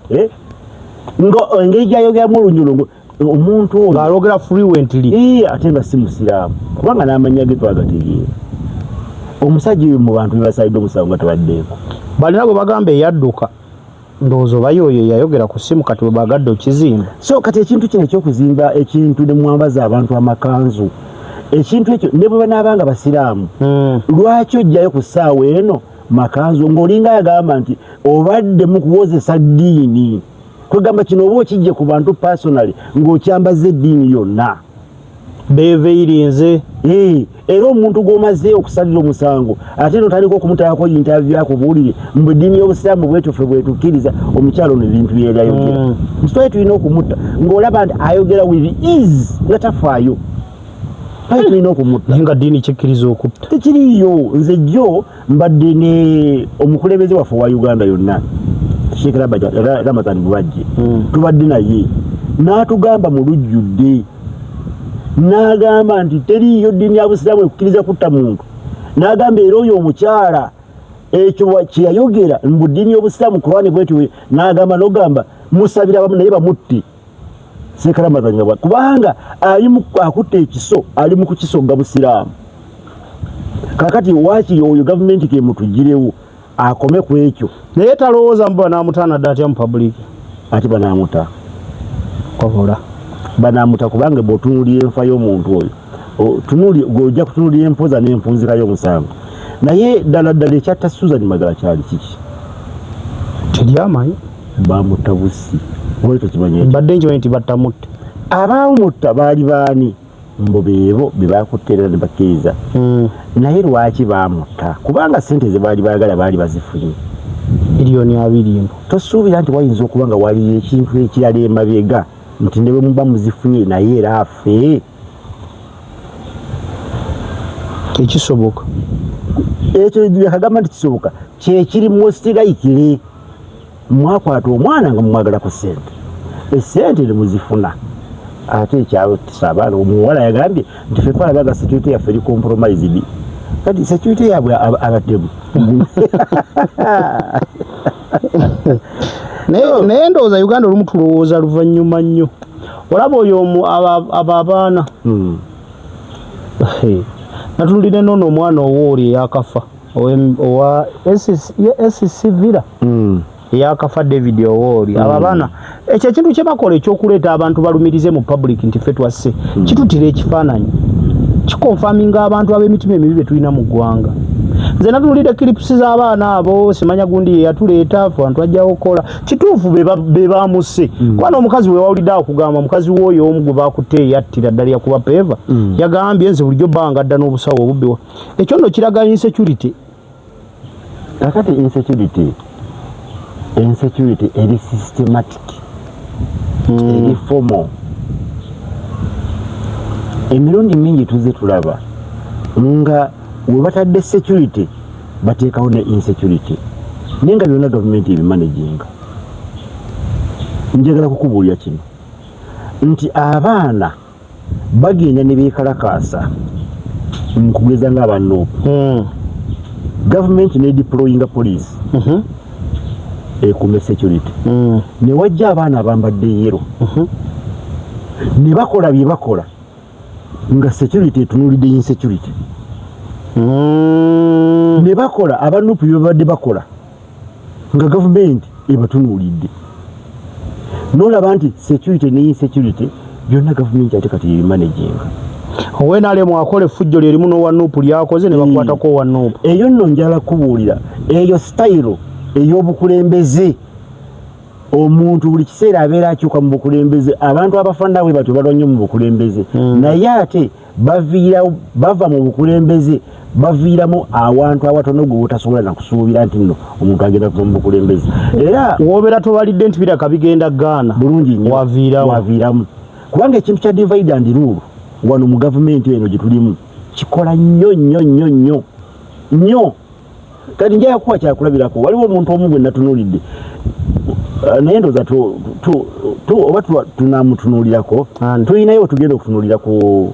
Nga engeri gy'ayogeramu Olunyolo, omuntu oyo ng'ayogera fluently. Ate nga si musiraamu, kubanga n'amannya ge twagategeera. Omusajja oyo mu bantu be basalidde omusango nga tabaddeeko. Balina gwe bagamba eyadduka, ndowooza oba y'oyo eyayogera ku ssimu, kati bwe bagadde okizimba. So kati ekintu kino ekyokuzimba ekintu ne mwambaza abantu amakanzu, ekintu ekyo ne bwe banaabanga basiraamu, lwaki ojjayo ku ssaawa eno makanzu ng'olinga agamba nti obadde mu kuwozesa ddiini? Kwegamba kino oba okijje ku bantu personally ng'okyambaza eddiini yonna. Beeveirinze. Era omuntu gw'omaze okusalira omusango ate notandika okumutaako interview akubuulire mbu eddiini y'obusiraamu bwetyo ffe bwetukkiriza. Omukyalo ono ebintu byeyali ayogera, nti twali tulina okumutta, ng'olaba nti ayogera with ease nga tafaayo, twali tulina okumutta. Naye nga ddiini kikkiriza okutta? Tekiriiyo. Nze jjo mbadde ne omukulembeze waffe owa Uganda yonna, Sheikh Ramathan Mubajje. Tubadde naye n'atugamba mu lujjudde, n'agamba nti teriiyo ddiini ya busiraamu ekukkiriza kutta muntu. N'agamba era oyo omukyala ekyo kyeyayogera mu ddiini y'obusiraamu, Kurani bwetyo, n'agamba n'ogamba musabira abamu naye bamutte. Sheikh Ramathan nga kubanga ali akutta ekiso, ali mu kukisogga busiraamu. Kakati waakiri oyo gavumenti kemutugirewo akome ku ekyo. Naye talowooza mbu banaamutaana dda atya mu public? Ate banaamuta. Wabula banaamuta, kubanga bw'otunuulira enfa y'omuntu oyo, ojja kutunuulira empoza n'empunzika y'omusango. Naye ddala ddala ekyatta Susan Magala kyali kiki? Teryamanyi. Bamutta busi, wali tokimanyi ekyo? Mbadde nkimanyi nti battamutta. Abaamutta baali baani? Mbu beebo be bakutte era ne bakkiriza. Naye lwaki baamutta? Kubanga ssente ze baali baagala baali bazifunye. 20 miliyoni mbu. Tosuubira nti wayinza okuba nga waliyo ekintu ekirala emabega nti ne bwe muba muzifunye naye era afe? Tekisoboka. Ekyo yakagamba nti kisoboka, kyekiri most likely. Mwakwata omwana nga mumwagala ku ssente, essente ne muzifuna, ate ekyatisa abaana, omuwala yagambye nti ffe twalabaga security yaffe eri compromised. Kati security yaabwe abatemu. Naye ndowooza Uganda olumu tulowooza luvannyuma nnyo. Olaba oyo abo abaana, natunulire noono omwana owooli eyakafa owa SC Villa, eyakafa David Owooli. Abo abaana, ekyo ekintu kye bakola ekyokuleeta abantu balumirize mu public nti ffe twasse, kitutira ekifaananyi, kiconfirminga abantu ab'emitima emibi be tulina mu ggwanga. Nze natunulidde clips z'abaana abo, simanya gundi ye yatuleeta fe abantu ajjawo okukola. Kituufu be bamuse, kuba n'omukazi we wawulidde akugamba, omukazi w'oyo omu gwe bakutte eyattira ddala yakuba peva, yagambye nze bulijjo bbanga adda n'obusawo obubbiwa. Ekyo nno kiraga insecurity. Kakati insecurity eri systematic, eri formal. Emirundi mingi tuze tulaba nga we batadde security bateekawo ne insecurity, naye nga byonna gavumenti ebimanaginga. Njagala kukubuulira kino nti abaana bagenda ne beekalakaasa nkugeza nga aba NUP, gavumenti nedeployinga police ekuume security, ne wajja abaana abambadde yellow ne bakola bye bakola nga security etunuulidde insecurity, ne bakola aba NUP bye babadde bakola nga gavumenti ebatunuulidde. Nolaba nti security ne insecurity byonna gavumenti ate kati ebimanaginga. Owa NRM akola effujjo lyerimu n'owa NUP lyakoze ne bakwatako owa NUP. Eyo nno njala kubuulira eyo style ey'obukulembeze. Omuntu buli kiseera abeera akyuka mu bukulembeze. Abantu abafaanana bwe batyo balwa nnyo mu bukulembeze, naye ate baviira bava mu bukulembeze baviiramu awantu awatono gwe butasobola nakusuubira nti nno omuntu agenda kuva mu bukulembeze era. Wobeera tobalidde nti biraka bigenda Gaana. Bulungi nnyo. Waviirawo. Waviiramu, kubanga ekintu kya divide and rule wano mu gavumenti eno gye tulimu kikola nnyo nnyo nnyo nnyo nnyo. Kati njala kuwa kyakulabirako, waliwo omuntu omu gwe natunuulidde, naye ndowooza oba tunamutunuulirako. Ani? Tulinayo wetugenda okutunuulira ku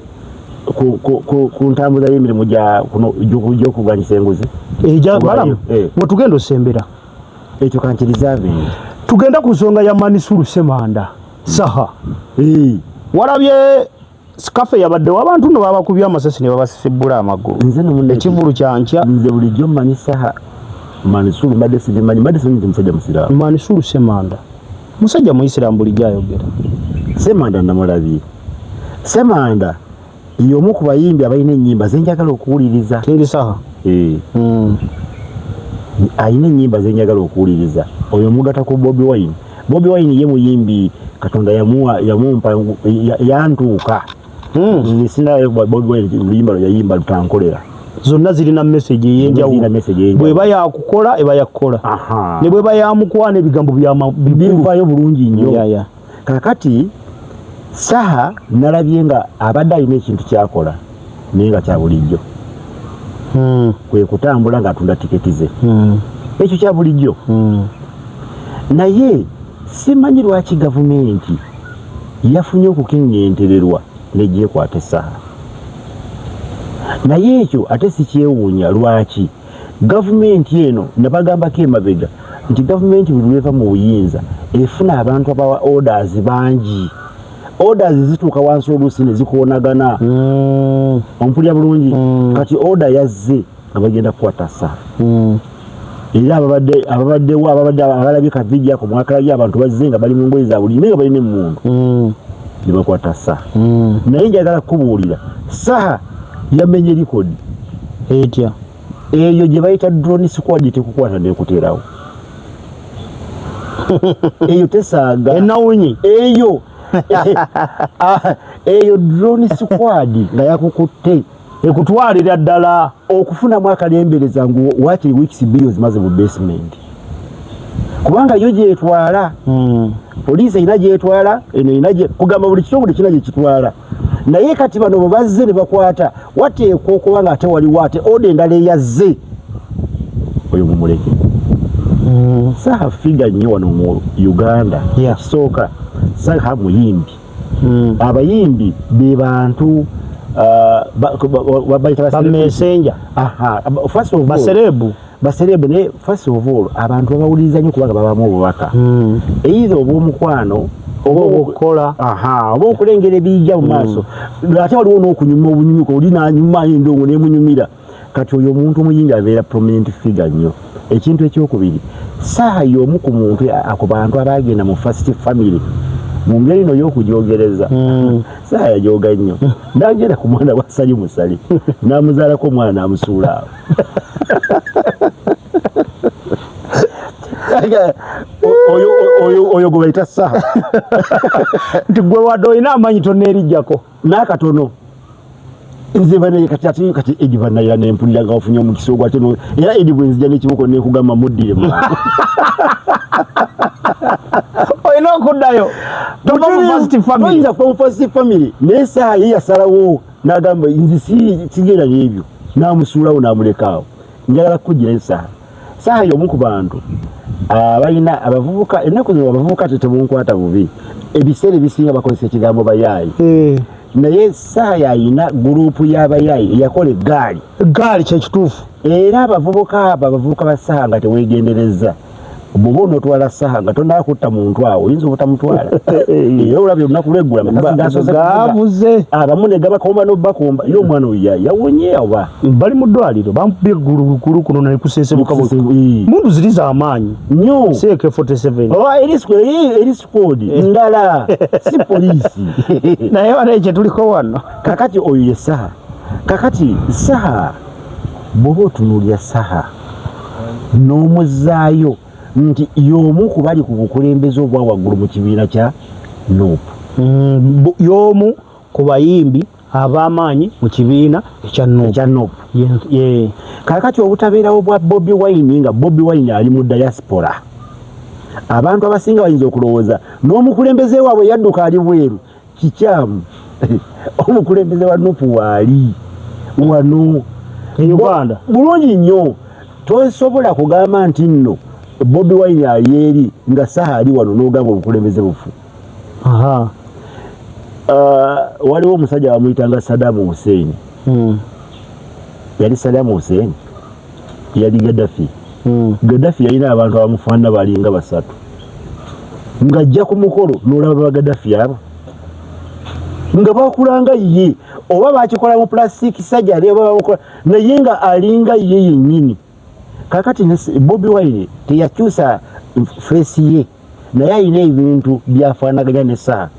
ntambuza y'emirimu kuno gy'okulwanyisa enguzi. Eja Obayo, balamu wetugenda osembera. Ekyo kankirizavingi. Tugenda ku nsonga ya Manisulu Semanda Saha. Walabye sikafe yabaddewo, abantu nno babakubye amasasi ne babasisibbula amagulu. Nze no Ekivulu kyankya. Nze bulijjo mmanyi Saha Manisulu, mbadde sibimanyi, mbadde simanyi nti musajja musiraamu. Manisulu Semanda musajja muisiramu, bulijjo ayogera. Semanda namulabye. Semanda y'omu ku bayimbi abalina ennyimba zenjagala okuwuliriza. King Saha. Eh, alina ennyimba zenjagala okuwuliriza. Oyo mugata ku Bobi Wine. Bobi Wine ye muyimbi Katonda yamuwa, yamumpa, yantuuka. Nze sinayo Bobi Wine luyimba lwe yayimba lutankolera. Zonna zirina message ey'enjawulo. Zirina message ey'enjawulo. Bweba yakukola eba yakukola, ne bweba yamukwana ebigambo byama bikulu. Bivaayo bulungi nnyo. Ya. Kakati Saha nalabye nga abadde alina ekintu kyakola naye nga kya bulijjo, kwe kutambula ng'atunda tiketi ze. Ekyo kya bulijjo, naye simanyi lwaki gavumenti yafunye okukeŋŋentererwa negyekwata essaha. Naye ekyo ate sikyewuunya. Lwaki gavumenti eno, nabagambako emabega nti gavumenti buli lweva mu buyinza efuna abantu abawa orders bangi. Orders zituuka wansi oluusi ne zikoonagana. Ompulira bulungi? Kati order yazze nga bagenda kukwata Saha, era ababaddewo, ababadde abalabye ka video ako mwakalabye, abantu bazze nga bali mu ngoye za buli naye nga balina emmundu ne bakwata Saha. Naye njagala kukubuulira, Saha yamenye likodi. Etya? Eyo gye bayita drone squad tekukwata nekuteerawo, eyo tesaaga. Enawunyi. Eyo, ah, eyo drone squad nga yakukutte ekutwalira ddala. Okufunamu akalembereza ngu wakiri weeks 2 ozimaze mu basement, kubanga yo gyetwala, poliisi erina gyetwala, eno erina kugamba buli kitongole kirina gyekitwala. Naye kati bano bwe bazze ne bakwata, wateekwa okuba nga ate waliwo ate order endala eyazze, oyo mumuleke. Saha figure nnyo wano mu Uganda. Ekisooka, Saha muyimbi. Abayimbi be bantu bayita Bamessenja. Aha, first of all, Ba celeb. Ba celeb. Naye first of all abantu babawuliriza nnyo kubanga babamu obubaka, either obw'omukwano oba obwokukola. Aha, oba okulengera ebijja mu maaso. Ate waliwo n'okunyuma obunyuka, oli nanyuma endongo nemunyumira. Kati oyo omuntu omuyimbi abeera prominent figure nnyo. Ekintu ekyokubiri, Saha y'omu ku muntu ku bantu abagenda mu first family mu ngeri ino y'okujogereza. Saha yajoga nnyo n'agenda ku mwana wa Sali Musali n'amuzaalako omwana n'amusuula awo. Oyo gwe bayita Saha. Nti gwe wadde olina amaanyi, toneerijjako. N'akatono. Nze banaye kati ate kati Edi banayira nempulira nga ofunye omukisa ogwo ate era Edi bwenzija n'ekibuko nekugamba muddire mu olina okuddayo toyinza kuva mu first family naye saaha ye yasalawo n'agamba nze sigenda n'ebyo n'amusuulawo n'amulekaawo. Njagala kukugirayo saaha saaha y'omu ku bantu abalina abavubuka ennaku zino abavubuka tetemunkwata bubi ebiseera ebisinga bakozesa ekigambo bayaayi eh. Naye saaha yalina gurupu y'abayaayi eyakola eggaali eggaali kyekituufu era abavubuka abo abavubuka ba saha nga tewegendereza bwoba onotwala saha nga tonakutta muntu awo oyinza obutamutwala era olabye olunaku lweggula amasasi abamu ne gabakomba nobakomba ye omwana oyo yawonye oba bali mu ddwaliro bamukubye gulu kuno nekusesebuka mundu ziri zamaanyi nnyo AK47 oba eri squad ndala si poliisi naye wano ekyo tuliko wano kakati oyo ye saha kakati saha bw'oba otunuulira saha n'omuzzaayo nti y'omu ku bali ku bukulembeze obwa waggulu mu kibiina kya NUP y'omu ku bayimbi ab'amaanyi mu kibiina ekya NUP kakati obutabeerawo bwa Bobi Wine nga Bobi Wine ali mu diaspora abantu abasinga bayinza okulowooza n'omukulembeze waabwe yadduka ali bweru kikyamu omukulembeze wa NUP waali wano e Uganda bulungi nnyo tosobola kugamba nti nno Bobi Wine ali eri nga saha ali wano n'ogamba obukulembeze bufu. Waliwo omusajja bamuyitanga Saddam Hussein. Yali Saddam Hussein yali Gaddafi. Gaddafi yalina abantu abamufaanana balinga basatu ng'ajja ku mukolo n'olaba ba Gaddafi abo nga bakulanga ye oba bakikola mu plastic surgery oba bamukola naye nga alinga ye yennyini. Kakati Bobi Wine teyakyusa feesi ye naye alina ebintu byafaanaganya ne Saha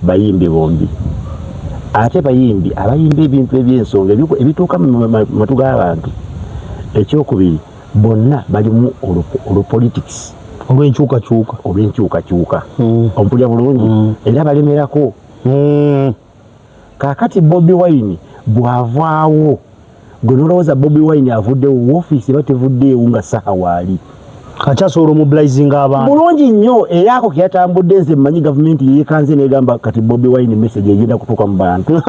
bayimbi bombi ate bayimbi abayimba ebintu eby'ensonga ebituuka mu matu g'abantu. Ekyokubiri bonna balimu olupolitics olw'enkyukakyuka olw'enkyukakyuka ompulira bulungi era balemerako. Kakati Bobi Wine bw'avaawo gwe nolowooza Bobi Wine avuddewo woofiisi eba tevuddeewo nga Saha waali akyasobola omobilizinga abantu bulungi nnyo era ako keyatambudde nze mmanyi gavumenti yeyekanze negamba kati Bobi Wine message egenda kutuuka mu bantu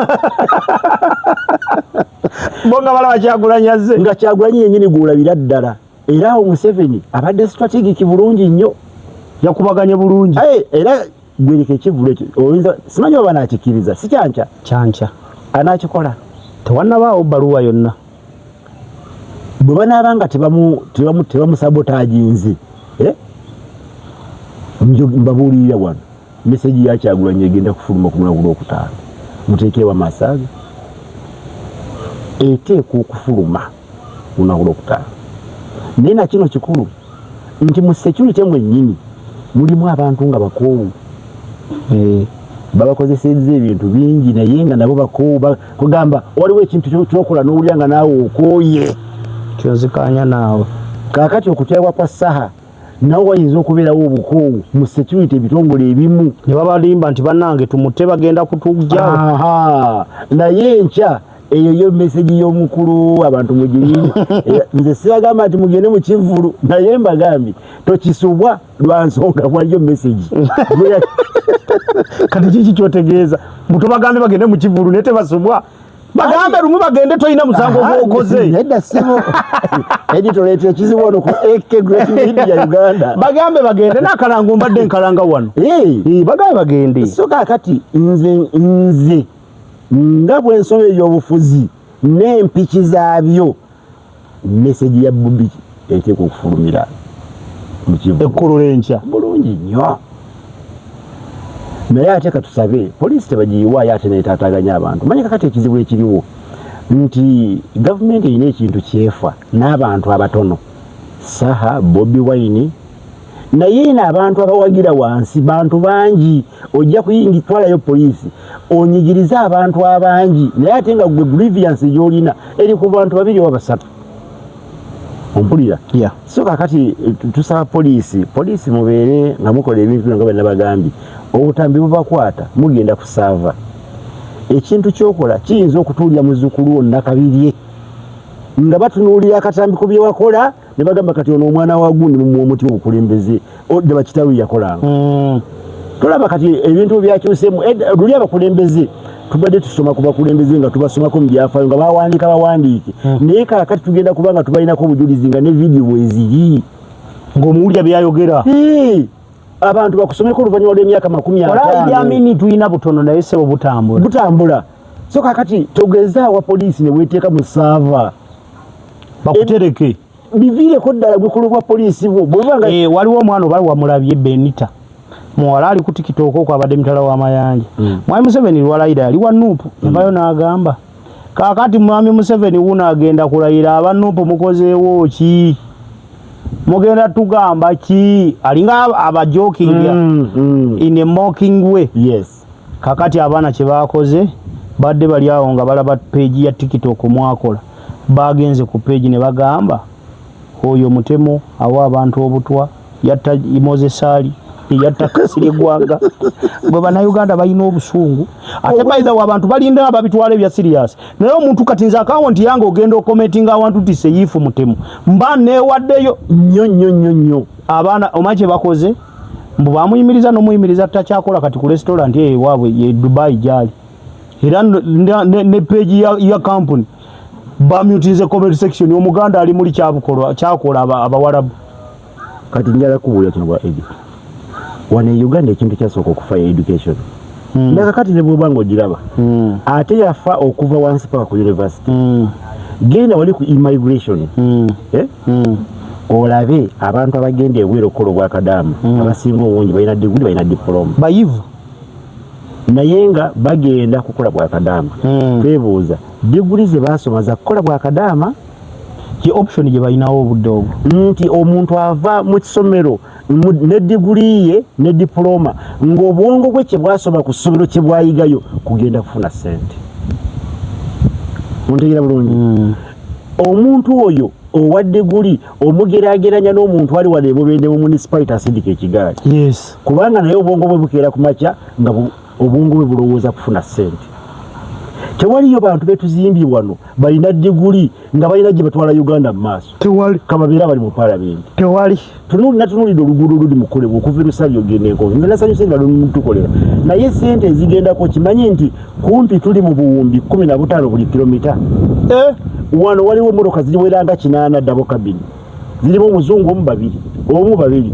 bo nga balaba Kyagulanyi azze nga Kyagulanyi yennyini gw'olabira ddala era awo Museveni abadde strategic bulungi nnyo yakubaganye bulungi era gwereka ekivvulu ekyo oyinza simanyi oba anakikkiriza si kyanca kyanca anakikola tewannabaawo bbaluwa yonna bwe banaaba nga tebamusabotaginze mbabuulirira wano meseji ya Kyagulanyi egenda kufuluma ku lunaku lwokutaano muteekewo amasaaga eteekwa okufuluma ku lunaku lwokutaano naye nakino kikulu nti mu security mwennyini mulimu abantu nga bakoowu babakozesezza ebintu bingi naye nga nabo bakoowu kugamba waliwo ekintu kyokola n'owulira nga naawe okooye kyozikanya naawe. Kaakati okutyabwa kwa Saha nawo wayinza okubeerawo obukoowu mu security ebitongole ebimu ne babalimba nti bannange tumute bagenda kutujja. Naye enkya eyo yo meseji y'omukulu abantu mugirinde. Nze sibagamba nti mugende mu kivvulu naye mbagambye tokisubwa lwa nsonga waliyo meseji. Kati kiki kyotegeeza mbu tobagambe bagende mu kivvulu naye tebasubwa bagambe lumu bagende tolina musango gwokoze. Nedda ssebo Edi toleeta ekizibu wano ku AK Great Media Uganda. Bagambe bagende n'akalango mbadde nkalanga wano. Bagambe bagende. So kaakati nze nga bw'ensonga ey'obufuzi n'empiki zaabyo meseji ya Bobi eteekwa okufulumira mu kivvulu ekkololo enkya bulungi nnyo. Naye ate katusabe poliisi tebagiyiwaayo ate neetaataaganya abantu. Manyi kakati ekizibu ekiriwo nti gavumenti erina ekintu kyefa n'abantu abatono Saha, Bobi Wine naye eno abantu abawagira wansi bantu bangi ojja kuyingitwalayo poliisi onyigirize abantu abangi naye ate nga gwe grievance gy'olina eri ku bantu babiri oba basatu ompulira. So kakati tusaba poliisi mubeere nga mukola ebintu bino nga bwe nabagambye obutambi bubakwata mugenda kusaava. Ekintu kyokola kiyinza okutuulira muzzukulu wo Nakabirye nga batunuulira akatambi ku bye wakola ne bagamba kati ono omwana wa gundi mumuwa omuti obukulembeze ddaba kitaawe yakolanga. Tolaba kati ebintu byakyusemu. Luli abakulembeze tubadde tusoma ku bakulembeze nga tubasomako mu byafaayo nga bawandiika bawandiike, naye kaakati tugenda kuba nga tubalinako obujulizi nga ne vidiyo bweziri ng'omuwulira byayogera. Abantu bakusomeko oluvannyuma lw'emyaka 50. Idi Amini tulina butono naye ssebo butambula. Butambula. So kaakati togeza wa poliisi ne weeteeka mu saava bakutereke biviireko ddala gwe bwa poliisi bwo bw'oba nga waliwo omwana oba wamulabye Benita muwala ali ku TikTok okwo abadde mitala w'amayanja. Mwami Museveni lwalayira yali wa NUP, yavayo n'agamba kaakati Mwami Museveni wuno agenda kulayira, aba NUP mukozeewo ki? Mugenda tugamba ki? Alinga abajoking in a mocking way. Kakati abaana kye bakoze badde bali awo nga balaba page ya TikTok mwakola, bagenze ku page ne bagamba oyo mutemu awa abantu obutwa, yatta Moses Ali, yatta Kasirye Ggwanga. Gwe bannayuganda balina obusungu. Ate by the way abantu balinda ababitwala ebya serious, naye omuntu kati nze akawunti yange ogenda okomentinga awantu nti Seyifu mutemu, mba neewaddeyo nnyo nnyo nnyo nnyo. Abaana omanyi kye bakoze? Mbu bamuyimiriza n'omuyimiriza takyakola kati ku restaurant eyo ewaabwe ye Dubai gyali, era ne page ya company bamutinize comment section. Omuganda ali muli kyabukolwa kyakola abawarabu. Kati njala kubuulira kino bwa Edi, wano e Uganda ekintu kyasooka okufa ya education. Nakakati ne bwoba nga ogiraba ate yafa okuva wansi paka ku university. Genda wali ku immigration, eh? Olabe abantu abagenda ebweru okukola obwakadaama, abasinga obungi balina diguli, balina diploma, bayivu, naye nga bagenda kukola bwakadaama. Twebuuza, diguli ze basoma za kukola bwakadaama? Ye option gye balinawo obudde obwo. Nti omuntu ava mu kisomero ne diguli ye ne diploma, ng'obwongo bwe kye bwasoma ku ssomero kye bwayigayo kugenda kufuna ssente. Ontegeera bulungi? Omuntu oyo owa diguli omugeraageranya n'omuntu ali wano ebubende mu municipality asindika ekigaali. Kubanga naye obwongo bwe bukeera ku makya nga obwongo bwe bulowooza kufuna ssente. Tewaliyo bantu betuzimbye wano balina diguli nga balina gye batwala Uganda mu maaso. Tewali. Kababeera bali mu palamenti. Tewali. Natunuulidde oluguudo oluli mukolebwa okuva e Lusabi ogenda Enkonge, nze nasanyuse nga lumutukolera, naye sente ezigendako kimanye nti kumpi tuli mu 15,000 buli kilomita. Wano waliwo emmotoka ziriwera nga 8 double cabin, zirimu omuzungu omu babiri omu babiri,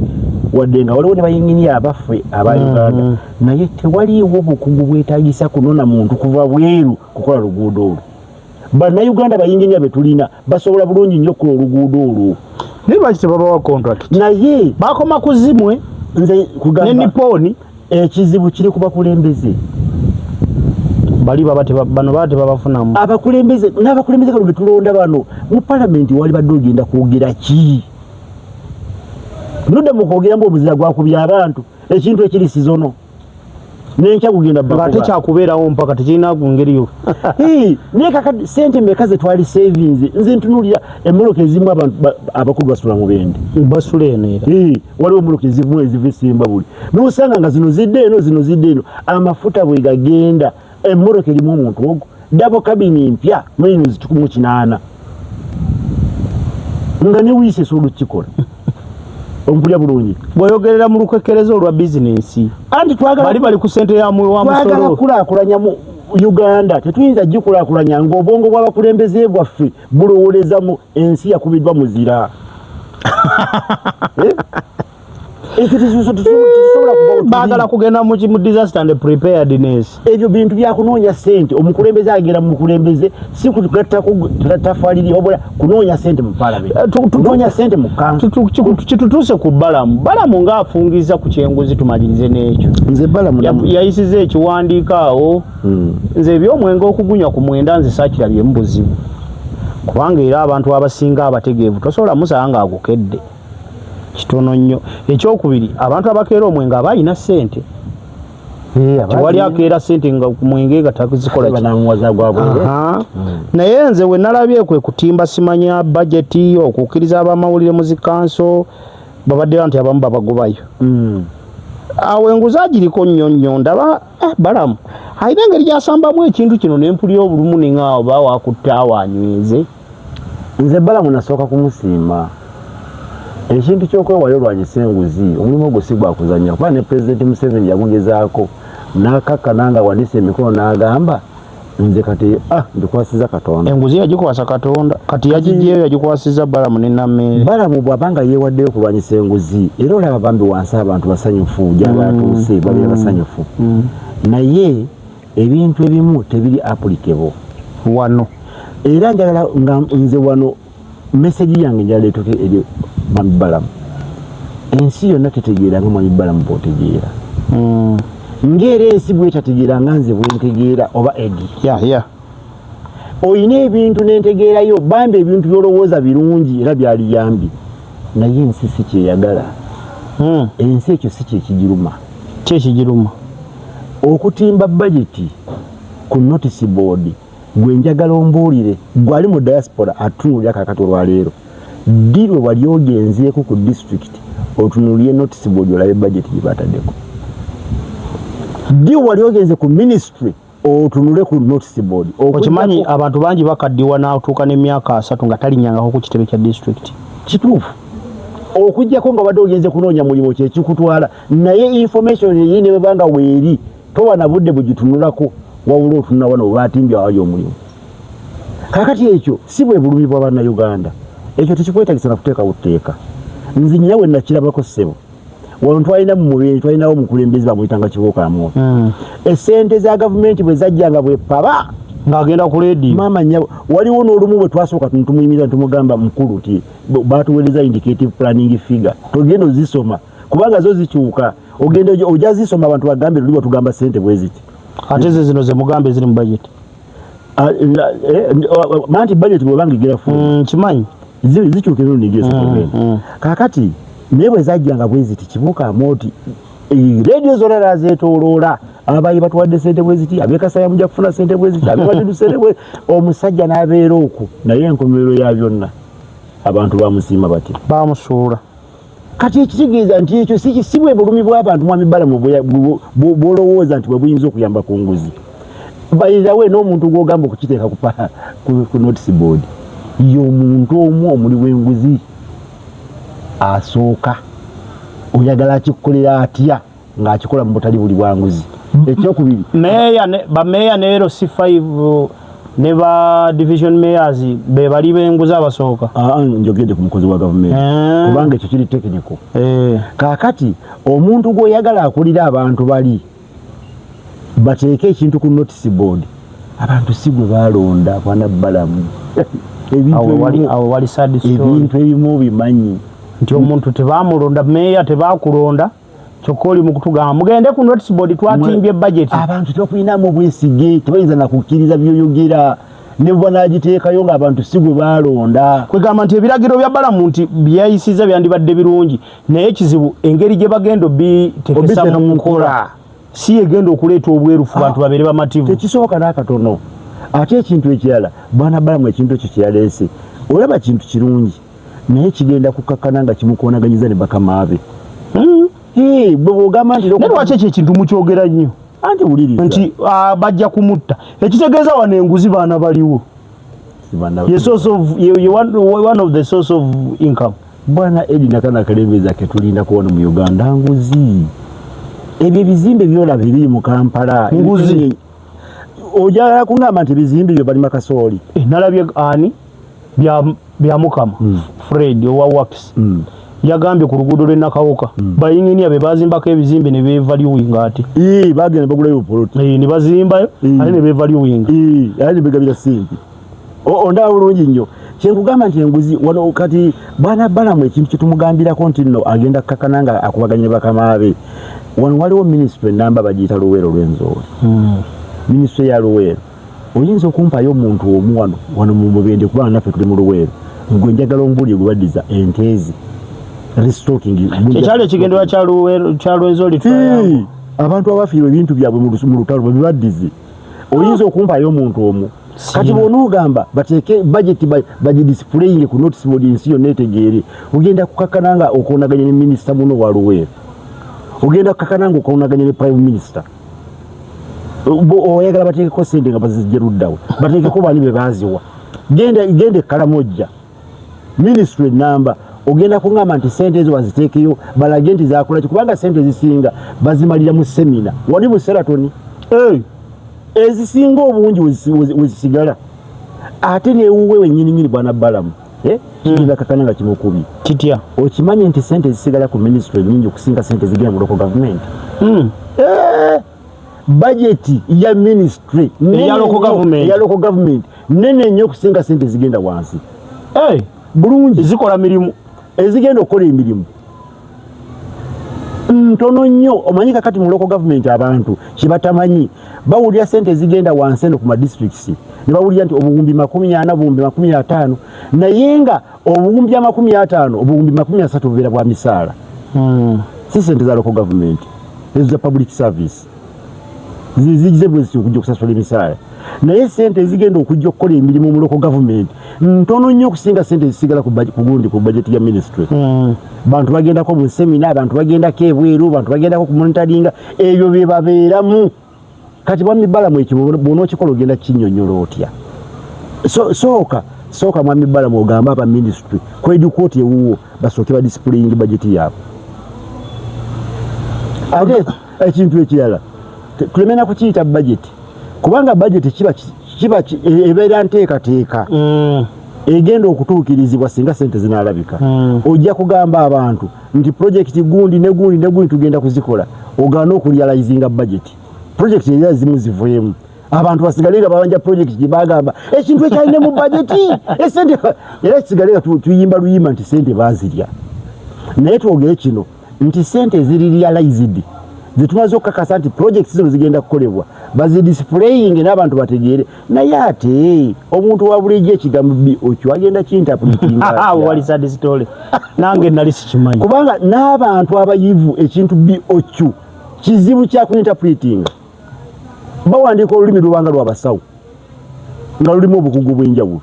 wadde nga waliwo ne bayinginiya abaffe aba Uganda, naye tewaliiwo bukugu bwetagisa kunona muntu kuva bweru kukola luguudo olwo. Bannayuganda bayinginiya be tulina basobola bulungi nnyo okukola oluguudo olwo. Naye lwaki tebabawa contract? Naye bakoma ku zimwe nze kugamba ne Nippon. Ekizibu kiri ku bakulembeze. Bali baba bano baba tebabafunamu. Abakulembeze n'abakulembeze kano betulonda bano mu palamenti, wali badde ogenda kwogera ki? Nodda mu kwogera mbu omuzira gwakubya abantu, ekintu ekiri sizono nenkya gugenda nga ate kyakubeerawo mpaka tekirina ku ngeri yo. Naye kakati sente meka ze twali savings? Nze ntunuulira emmotoka ezimu, abantu abakulu basula mu bende. Basula eno era. Waliwo emmotoka ezimu eziva esimba buli nosanga nga zino zidde eno, zino zidde eno, amafuta bwe gagenda. Emmotoka erimu omuntu ogwo, double cabin mpya, millions 180, nga ne wiisi esobola okukikola. Ompulya bulungi? Bw'oyogerera mu lukekereza olwa bizinensi, anti twagala bali bali ku sente ya wa twagala musolo. Kulaakulanya mu Uganda, tetuyinza gikulaakulanya ng'obwongo bw'abakulembeze bwaffe bulowoleza mu ensi yakubiddwa muzira. Eh? Ekyo tetusobola kuva we tuli. Baagala kugenda mu disaster and preparedness. Ebyo bintu byakunoonya sente. Omukulembeze agenda mu mukulembeze si kugattako tafaaliri, wabula kunoonya sente mu palamenti, kunoonya sente mu kanso. Kitutuuse ku Balamu. Balamu ng'afungiza ku kyenguzi, tumalirize n'ekyo. Nze Balamu Yayisiza ekiwandiiko awo. Nze ebyomwenge okugunywa ku 9 nze saakirabyemu buzibu, kubanga era abantu abasinga abategeevu tosobola musaba ng'agukedde, kitono nnyo. Ekyokubiri, abantu abakeera omwenge aba alina ssente. Tewali akeera ssente nga mwenge nga tazikola ki. Banamuwaza gwabwe. Aha. Naye nze we nalabye kwe kutimba simanya bajeti okukkiriza abamawulire mu zikanso babadde nti abamu babagobayo. Awo enguzi agiriko nnyo nnyo. Ndaba Balamu alina engeri gy'asambamu ekintu kino ne mpulira obulumu ninga oba wakutte awo anyweze. Nze Balamu nasooka kumusiima ekintu ky'okwewaayo olwanyisa enguzi. Omulimu ogwo si gwakuzannya, kuba ne Pulezidenti Museveni yagugezaako n'akakkana nga awanise emikono n'agamba, nze kati mbikwasiza Katonda. Enguzi yagikwasa Katonda, kati yagiggyeyo yagikwasiza Balamu ne Nammeere. Balamu bw'aba nga yeewaddeyo okulwanyisa enguzi, era olaba bambi wansi abantu basanyufu gy'aba atuuse, babeera basanyufu, naye ebintu ebimu tebiri applicable wano. Era njagala nga nze wano message yange njagala etuuke eri Mwami Balamu. Ensi yonna tetegeera nga Mwami Balamu bw'otegeera, ng'era ensi bwetategeera nga nze bwentegeera oba Edi. Oyina ebintu n'entegeerayo, bambi ebintu by'olowooza birungi era byaliyambi, naye ensi si kyeyagala. Ensi ekyo si kyekigiruma. Kyekigiruma okutimba bajeti ku notice board. Gwe njagala ombuulire, gwe ali mu diaspora atunuulira kaakati olwaleero, ddi lwe wali ogenzeeko ku district otunuulire notice board olabe budget gye bataddeko? Ddi wali ogenze ku ministry otunule ku notice board? Okimanyi abantu bangi bakaddiwa n'atuuka n'emyaka 30 nga talinyangako ku kitebe kya district. Kituufu, okuggyako nga obadde ogenze kunoonya mulimu kyekikutwala, naye information eyi ne bwebanga weeri toba na budde bugitunulako, wabula otunula wano webatimbye awali omulimu. Kakati ekyo si bwe bulumi bwa Bannayuganda, ekyo tekikwetagisa na kuteekawo tteeka. Nze nyina we nakirabako, ssebo, wano twalina mu mubiri twalinawo omukulembeze bamuyitanga Kibuuka Amooti. Essente za gavumenti bwe zajjanga bwe paba ng'agenda ku leediyo. Maama nnyabo, waliwo n'olumu bwe twasooka tumuyimiriza tumugamba, mukulu, ti batuweereza indicative planning figure, togenda ozisoma kubanga zo zikyuka, ogenda ojja zisoma abantu bagambe luli watugamba sente bwe ziti. Ate ze zino ze mugamba eziri mu budget. Manti budget bwebanga egera fu Kimanyi. Zikyuka emirundi gyesatu. Ogenda kaakati naye bwe zajjanga bwe ziti, Kibuuka Amooti rediyo zonna nazeetooloola, abayi batuwadde sente bwe ziti, abekasaya mujja kufuna sente bwe ziti, abebadudu sente bwe, omusajja n'abeera okwo. Naye enkomerero ya byonna abantu bamusiima batya? Bamusuula. Kati ekitegeeza nti ekyo si bwe bulumi bw'abantu Mwami Balamu bw'olowooza nti bwe buyinza okuyamba ku nguzi. Bayirawe n'omuntu gw'ogamba okukiteeka ku notice board, ye omuntu omu omuli w'enguzi asooka, oyagala akikukolera atya ng'akikola mu butali buli bwanguzi? Ekyokubiri, meeya bameeya ne LC5 ne ba division mayors be bali b'enguzi abasooka. Njogedde ku mukozi wa gavumenti, kubanga ekyo kiri technical. Kaakati omuntu gw'oyagala akulira abantu bali bateeke ekintu ku notice board, abantu si gwe balonda. Bwana Balamu, awo wali sad story. Ebintu ebimu obimanyi. Nti omuntu tebamulonda, meeya tebakulonda, kyokka oli mu kutugamba mugende ku notice board twatimbye budget. Abantu tebakulinamu obwesige, tebayinza nakukkiriza byoyogera ne bwe banagiteekayo ng'abantu si gwe balonda. Kwegamba nti ebiragiro bya Balamu nti byayisiza byandibadde birungi, naye ekizibu engeri gye bagenda obitekesa obiteeka mu mu nkola si egenda okuleeta obwerufu bantu babeere bamativu. Tekisoboka n'akatono. Ate ekintu ekirala, bwana Balamu ekintu ekyo kyeyaleese olaba kintu kirungi, naye kigenda kukakkana nga kimukonaganyiza ne bakama be. Bwe bwogamba nti Naye lwaki ekyo ekintu mukyogera nnyo? Anti wuliriza. Nti bajja kumutta, ekitegeeza wano enguzi baana baliwo. Ye source of ye one of the source of income. Bwana Edi, nakana akalembeza ke tulindako wano mu Uganda nguzi. Ebyo ebizimbe byolaba ebiri mu Kampala Nguzi. Ojagala kungamba nti ebizimbe byo balima kasooli? Nalabye ani bya Mukama Fred owa Wax yagambye ku luguudo lw'e Nakawuka bayinginiya be bazimbako ebizimbe ne beevaluwinga ate. Bagenda bagulayo poloti. Ne bazimbayo ate ne beevaluwinga. Ate ne begabira sente. Ondaba bulungi nnyo kyenkugamba nti enguzi wano kati bwana Balamu ekintu kyetumugambirako nti nno agenda kukakana nga akubaganye bakama be. Wano waliwo minisitule enamba bagiyita Luweero Lwenzori. Minisitule ya Luweero, oyinza okumpayo omuntu omu wano mu Mubende, kubanga naffe tuli mu Luweero, gwe njagala ombuulire gwe baddiza ente ze restocking? Ekyali ekigendera kya Luweero kya Lwenzori. Abantu abafiirwa ebintu byabwe mu lutalo bwe bibaddize, oyinza okumpayo omuntu omu? Kati bw'onoogamba bateeke budget bagidisplayinge ku notice board ensi yonna etegeere, ogenda kukakkana nga okonaganya ne minisita muno wa Luweero. Ogenda kukakana nga okonaganya ne prime minister. Oyagala bateekeko sente nga bazijje luddawe, bateekeko bani be baziwa? Genda genda eKalamojja, ministry namba, ogenda kuŋŋamba nti sente ezo baziteekeyo balage nti zakola ki, kubanga sente ezisinga bazimalira mu seminar wali mu Sheraton. Ezisinga obungi wezisigala ate newuwe wenyininyini bwana Balamu, eh? Kigenda kakana nga kimukubye. Kitya? Okimanyi nti sente ezisigala ku ministry nyingi okusinga sente ezigenda mu local government? Eh, budget ya ministry eya local government. Eya local government nene nnyo okusinga sente ezigenda wansi. Hey, bulungi. Zikola mirimu. Ezigenda okukola emirimu ntono nnyo. Omanyi kakati mu local government abantu kyebatamanyi, bawulira sente ezigenda wansi eno ku ma districts ne bawulira nti obuwumbi 40, obuwumbi 50, naye nga obuwumbi 50, obuwumbi 30 bubeera bwa misaala. Si sente za local government, ezo za public service zizigize bwe ziti okujja okusasula emisaala, naye sente ezigenda okujja okukola emirimu mu local government ntono nnyo okusinga sente ezisigala ku gundi, ku budget ya ministry. Bantu bagendako mu seminar, abantu bagendako ebweru, bantu bagendako ku monitoringa, ebyo bye babeeramu. Kati mwami Balamu, ekyo bw'onookikola ogenda kinyonyola otya? So, sooka sooka mwami Balamu ogambe aba ministry kwedikooti ewuwo basooke badisplaying budget yaabwe. Ate ekintu ekirala, tuleme na kukiyita budget, kubanga budget kiba ebeera nteekateeka egenda okutuukirizibwa singa sente zinaalabika. Ojja kugamba abantu nti project gundi ne gundi ne gundi tugenda kuzikola, ogaana okurealizinga budget, project era zimu ziveemu, abantu basigale nga babanja project gye bagamba ekintu ekyalina mu budget esente, era kisigale nga tuyimba luyimba nti sente bazirya. Naye twogere kino nti sente eziri realized zetumaze okukakasa nti project zino zigenda kukolebwa, bazidisplaying n'abantu bategeere. Naye ate omuntu wa bulijjo ekigambo BOQ agenda kinterpretinga. Wali sad story, nange nali sikimanyi. Kubanga n'abantu abayivu ekintu BOQ kizibu kya kuinterpretinga. Bawandiika olulimi lubanga lwabasawo nga lulimu obukugu bw'enjawulo.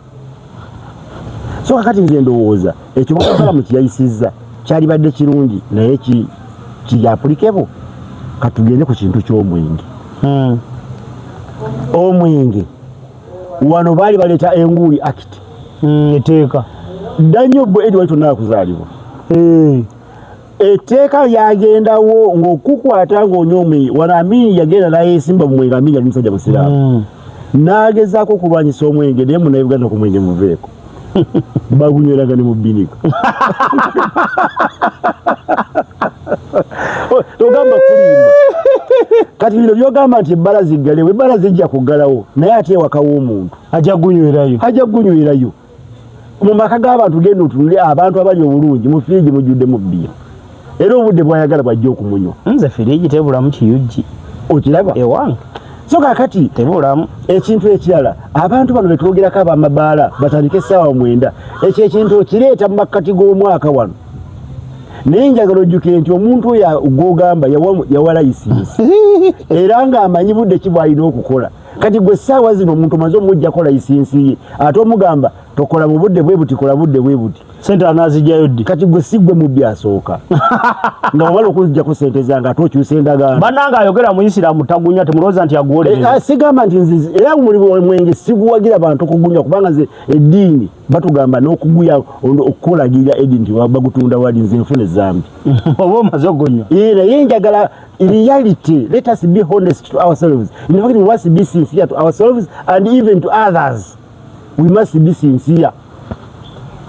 So kakati nze ndowooza ekyo Balamu kiyayisizza kyalibadde kirungi, naye kiri applicable. Katugende ku kintu ky'omwenge. Omwenge wano baali baleeta Enguli Act. Etteeka. Dda nnyo bwe eri wali tonnaba kuzaalibwa. Etteeka lyagendawo ng'okukwata ng'onywa omwenge. Wano Amini yagenda n'ayesimba mu mwenge. Amini yali musajja musiraamu. N'agezaako okulwanyisa omwenge, naye Munnayuganda ku mwenge muveeko, bagunyweraga ne mu bbinika. Togamba kulimba. Kati bino byogamba nti ebbala ziggalewo, ebbala zijja kuggalawo, naye ate ewaka w'omuntu ajja gunywerayo. Ajja kugunywerayo. Mu maka g'abantu genda otunule abantu abali obulungi, mu firiji mujjuddemu bbiya, era obudde bwayagala bwajja okumunywa. Nze firiji tebulamu kiyujji. Okiraba? Ewange. So kakati tebulamu. Ekintu ekirala, abantu bano betwogerako abamabaala batandike essaawa 9, ekyo ekintu okireeta mu makkati g'omwaka wano, naye njagala ojjukire nti omuntu oyo gwogamba yawa layisinsi era ng'amanyi budde ki bw'alina okukola. Kati gwe essaawa zino omuntu omaze omuggyako layisinsi ye, ate omugamba tokola mu budde bwe buti, kola budde bwe buti. Sente anazijjayo ddi? Kati gwe si gwe mubbi asooka nga omala okunzijjako sente zange ate okyusa endagaano? Bannange, ayogera mu Isiramu tagunywa, temulowooza nti aguwolereza. Sigamba nti nzizi era omwenge siguwagira bantu kugunywa, kubanga nze eddiini batugamba n'okuguya okukulagirira eddiini nti bagutunda wali, nze nfuna ezambi. Oba omaze ogunywa. Naye njagala reality. Let us be honest to ourselves. In fact, we must be sincere to ourselves and even to others. We must be sincere.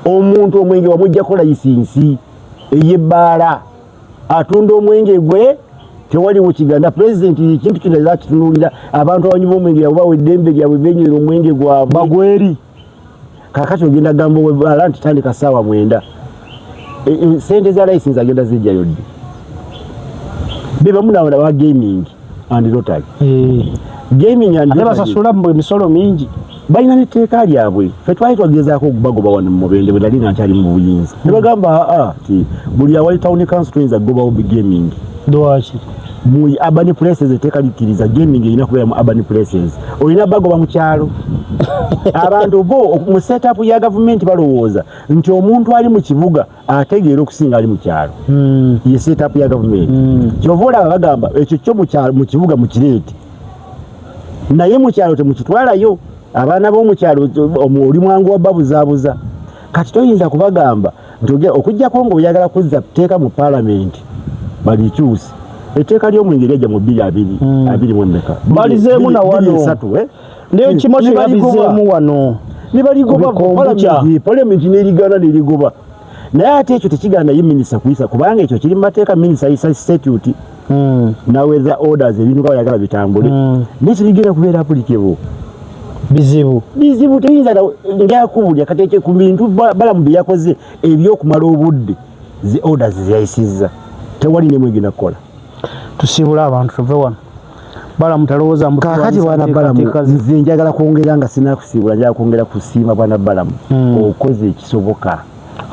Omuntu omwenge wamuggyako layisinsi ey'ebbaala, atunda omwenge gwe, tewaliwo kiganda. Pulezidenti ekintu kino era kitunuulira abantu abanywi b'omwenge, yabawa eddembe lyabwe benywera omwenge gwabwe. Bagweri. Kakati ogenda gamba owebbaala nti tandika ssaawa 9, sente za layisinsi agenda zijjayo ddi? Bebamu nabo ba gaming and lottery. Gaming and ate lottery. Basasula mu emisolo mingi. Balina netteeka lyabwe. Ffe twali twagezaako okubagoba wano mu Mubende bwe nali nga nkyali mu buyinza, ne bagamba aa ti buli awali town council toyinza kugobawo gaming. Lwaki? Mu urban places etteeka likkiriza gaming erina kubeera mu urban places. Olina bagoba mu kyalo. Abantu bo mu setup ya gavumenti balowooza nti omuntu ali mu kibuga ategeera okusinga ali mu kyalo. Ye setup ya gavumenti. Kyova olaba bagamba ekyo kyo mu kyalo, mu kibuga mukireete, naye mu kyalo temukitwalayo. Abaana b'omukyalo oli mwangu wa babuzaabuza. Kati toyinza kubagamba nti okuggyako ng'oyagala kuzza tteeka mu paalamenti balikyuse. Etteeka ly'omwenge lyajja mu bbiri abiri abiri mu emmeka? Balizeemu na wano. Bbiri esatu, eh? Naye kimoto Ne baligoba. yabizeemu wano. Ne baligoba. Ku kombucha. Palamenti nerigana, nerigoba. Naye ate ekyo tekigaana ye minisita kuyisa, kubanga ekyo kiri mu mateeka. Minisita ayisa statute naweza orders, ebintu nga bayagala bitambule. Naye tebigenda kubeera applicable. Bizibu. Bizibu, teyinza njakubulya kati ekyo ku bintu Balamu bye yakoze ebyokumala obudde, zi orders zeyayisizza, tewali nemwe egenda kukola. Tusiibule abantu, tuve wano. Balamu talowooza mbu Kaakati tulwanyisa bwana Balamu, nteekateeka ze. nze njagala kwongera, nga sinakusiibula, njagala kwongera kusiima bwana Balamu. Okoze ekisoboka.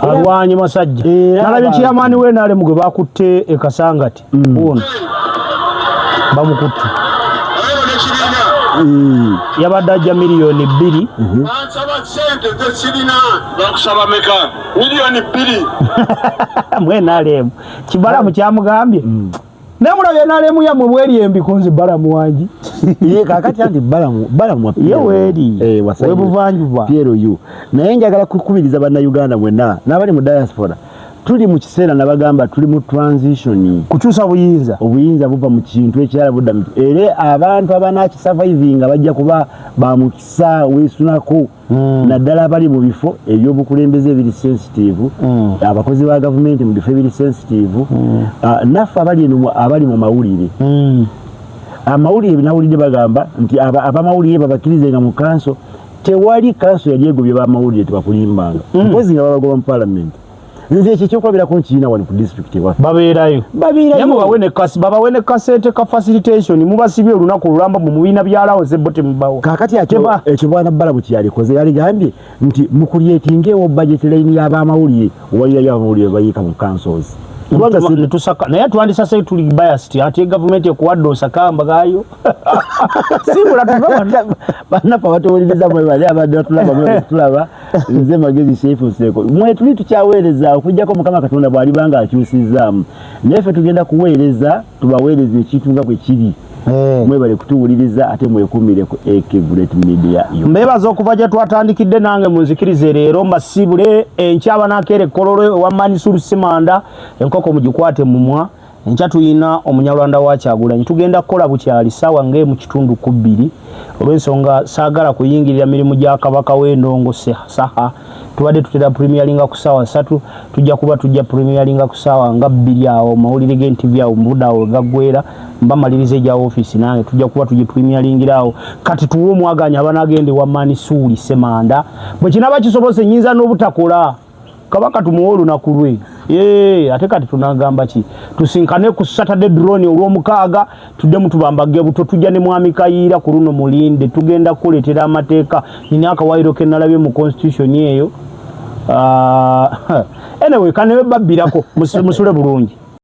Alwanye masajja. Era Nalabye abantu chairman w'NRM gwe bakutte e Kasangati. Wuuno bamukutte. Yabadde ajja 2 miliyoni. Bansaba sente zesirina. Bakusaba meka? 2 miliyoni. Mu NRM kibalamu kyamugambye, naye mulabye NRM yammwe bweri embi, kunze Balamu wangi. Ye kakati anti Balamu, Balamu wa Ye weeri. Eh, wa Saidi. Webuvanjuba. PLU. Naye njagala kukubiriza bannayuganda mwenna n'abali mu diaspora, tuli mu kiseera nabagamba tuli mu transition. Kukyusa buyinza. Obuyinza buva mu kintu ekirala budda mu, era abantu abanakisurvivinga bajja kuba bamukisa weesunako, naddala abali mu bifo ebyobukulembeze ebiri sensitive, abakozi ba gavumenti mu bifo ebiri sensitive. Ah, naffe abali eno abali mu mawulire, amawulire nawulidde bagamba nti abamawulire babakkirize nga mu kanso. Tewali kanso yali egobye bamawulire, tebakulimbanga, mpozi nga babagoba mu palamenti. Nze ekyo ekyokulabirako nkirina wano ku disitulikiti ewaffe. Babeerayo. Babeerayo. Naye mubawe ne kasente ka facilitation. Mubasibye olunaku olulamba mu mubiina byalawo ze bo temubawa. Kakati ekyo ekyo bwana Balamu kyeyalikoze, yaligambye nti mucreatingewo budget line y'abamawulire, walirayo abamawulire bayiika mu councils, kubanga Netusaka, naye twandisase tuli biased, ate gavumenti ekuwadde osakamba gaayo. Siibula, tuve wano. Bannaffe abatuwuliriza mwebale, abadde batulaba mwebale tulaba. Nze Magezi Sheifu Nseko, mwe tuli tukyaweereza okuggyako Mukama Katonda bw'aliba nga akyusizaamu, naye ffe tugenda kuweereza, tubaweereza ekintu nga bwe kiri. Mwebale kutuwuliriza, ate mwekumire ku AK Great Media Uganda. Mbebaza okuva gye twatandikidde nange munzikirize leero mbasiibule. Enkya abanakeera ekkololo ewa Manisuru Simanda, enkoko mugikwate mumwa. Enkya tuyina omunyalwanda wa Kyagulanyi, tugenda kukola bukyali saawa ng'emu kitundu ku bbiri, olw'ensonga saagala kuyingirira mirimu gya kabaka w'endongo saha. Tubadde tutera premieringa ku saawa 3, tujja kuba tujja premieringa ku saawa nga 2 awo. Mawulire g'NTV awo mubudde awo gaggwera, mbamaliriza egya ofiisi, nange tujja kuba tugipremieringira awo. Kati tuwe omwaganya abanagenda ewa Manisuuli Semanda. Bwe kinaba kisobose, nyinza n'obutakola. Kabaka tumuwe olunaku lwe. Ye, ate kati tunagamba ki? Tusinkane ku Saturday drone olwomukaaga, tuddemu tubambage buto. Tujja ne mwami Kayiira ku luno, mulinde, tugenda kukuleetera amateeka. Nina akawaayiro ke nalabye mu constitution eyo. Ah, anyway, kanewe babbirako. Musule bulungi.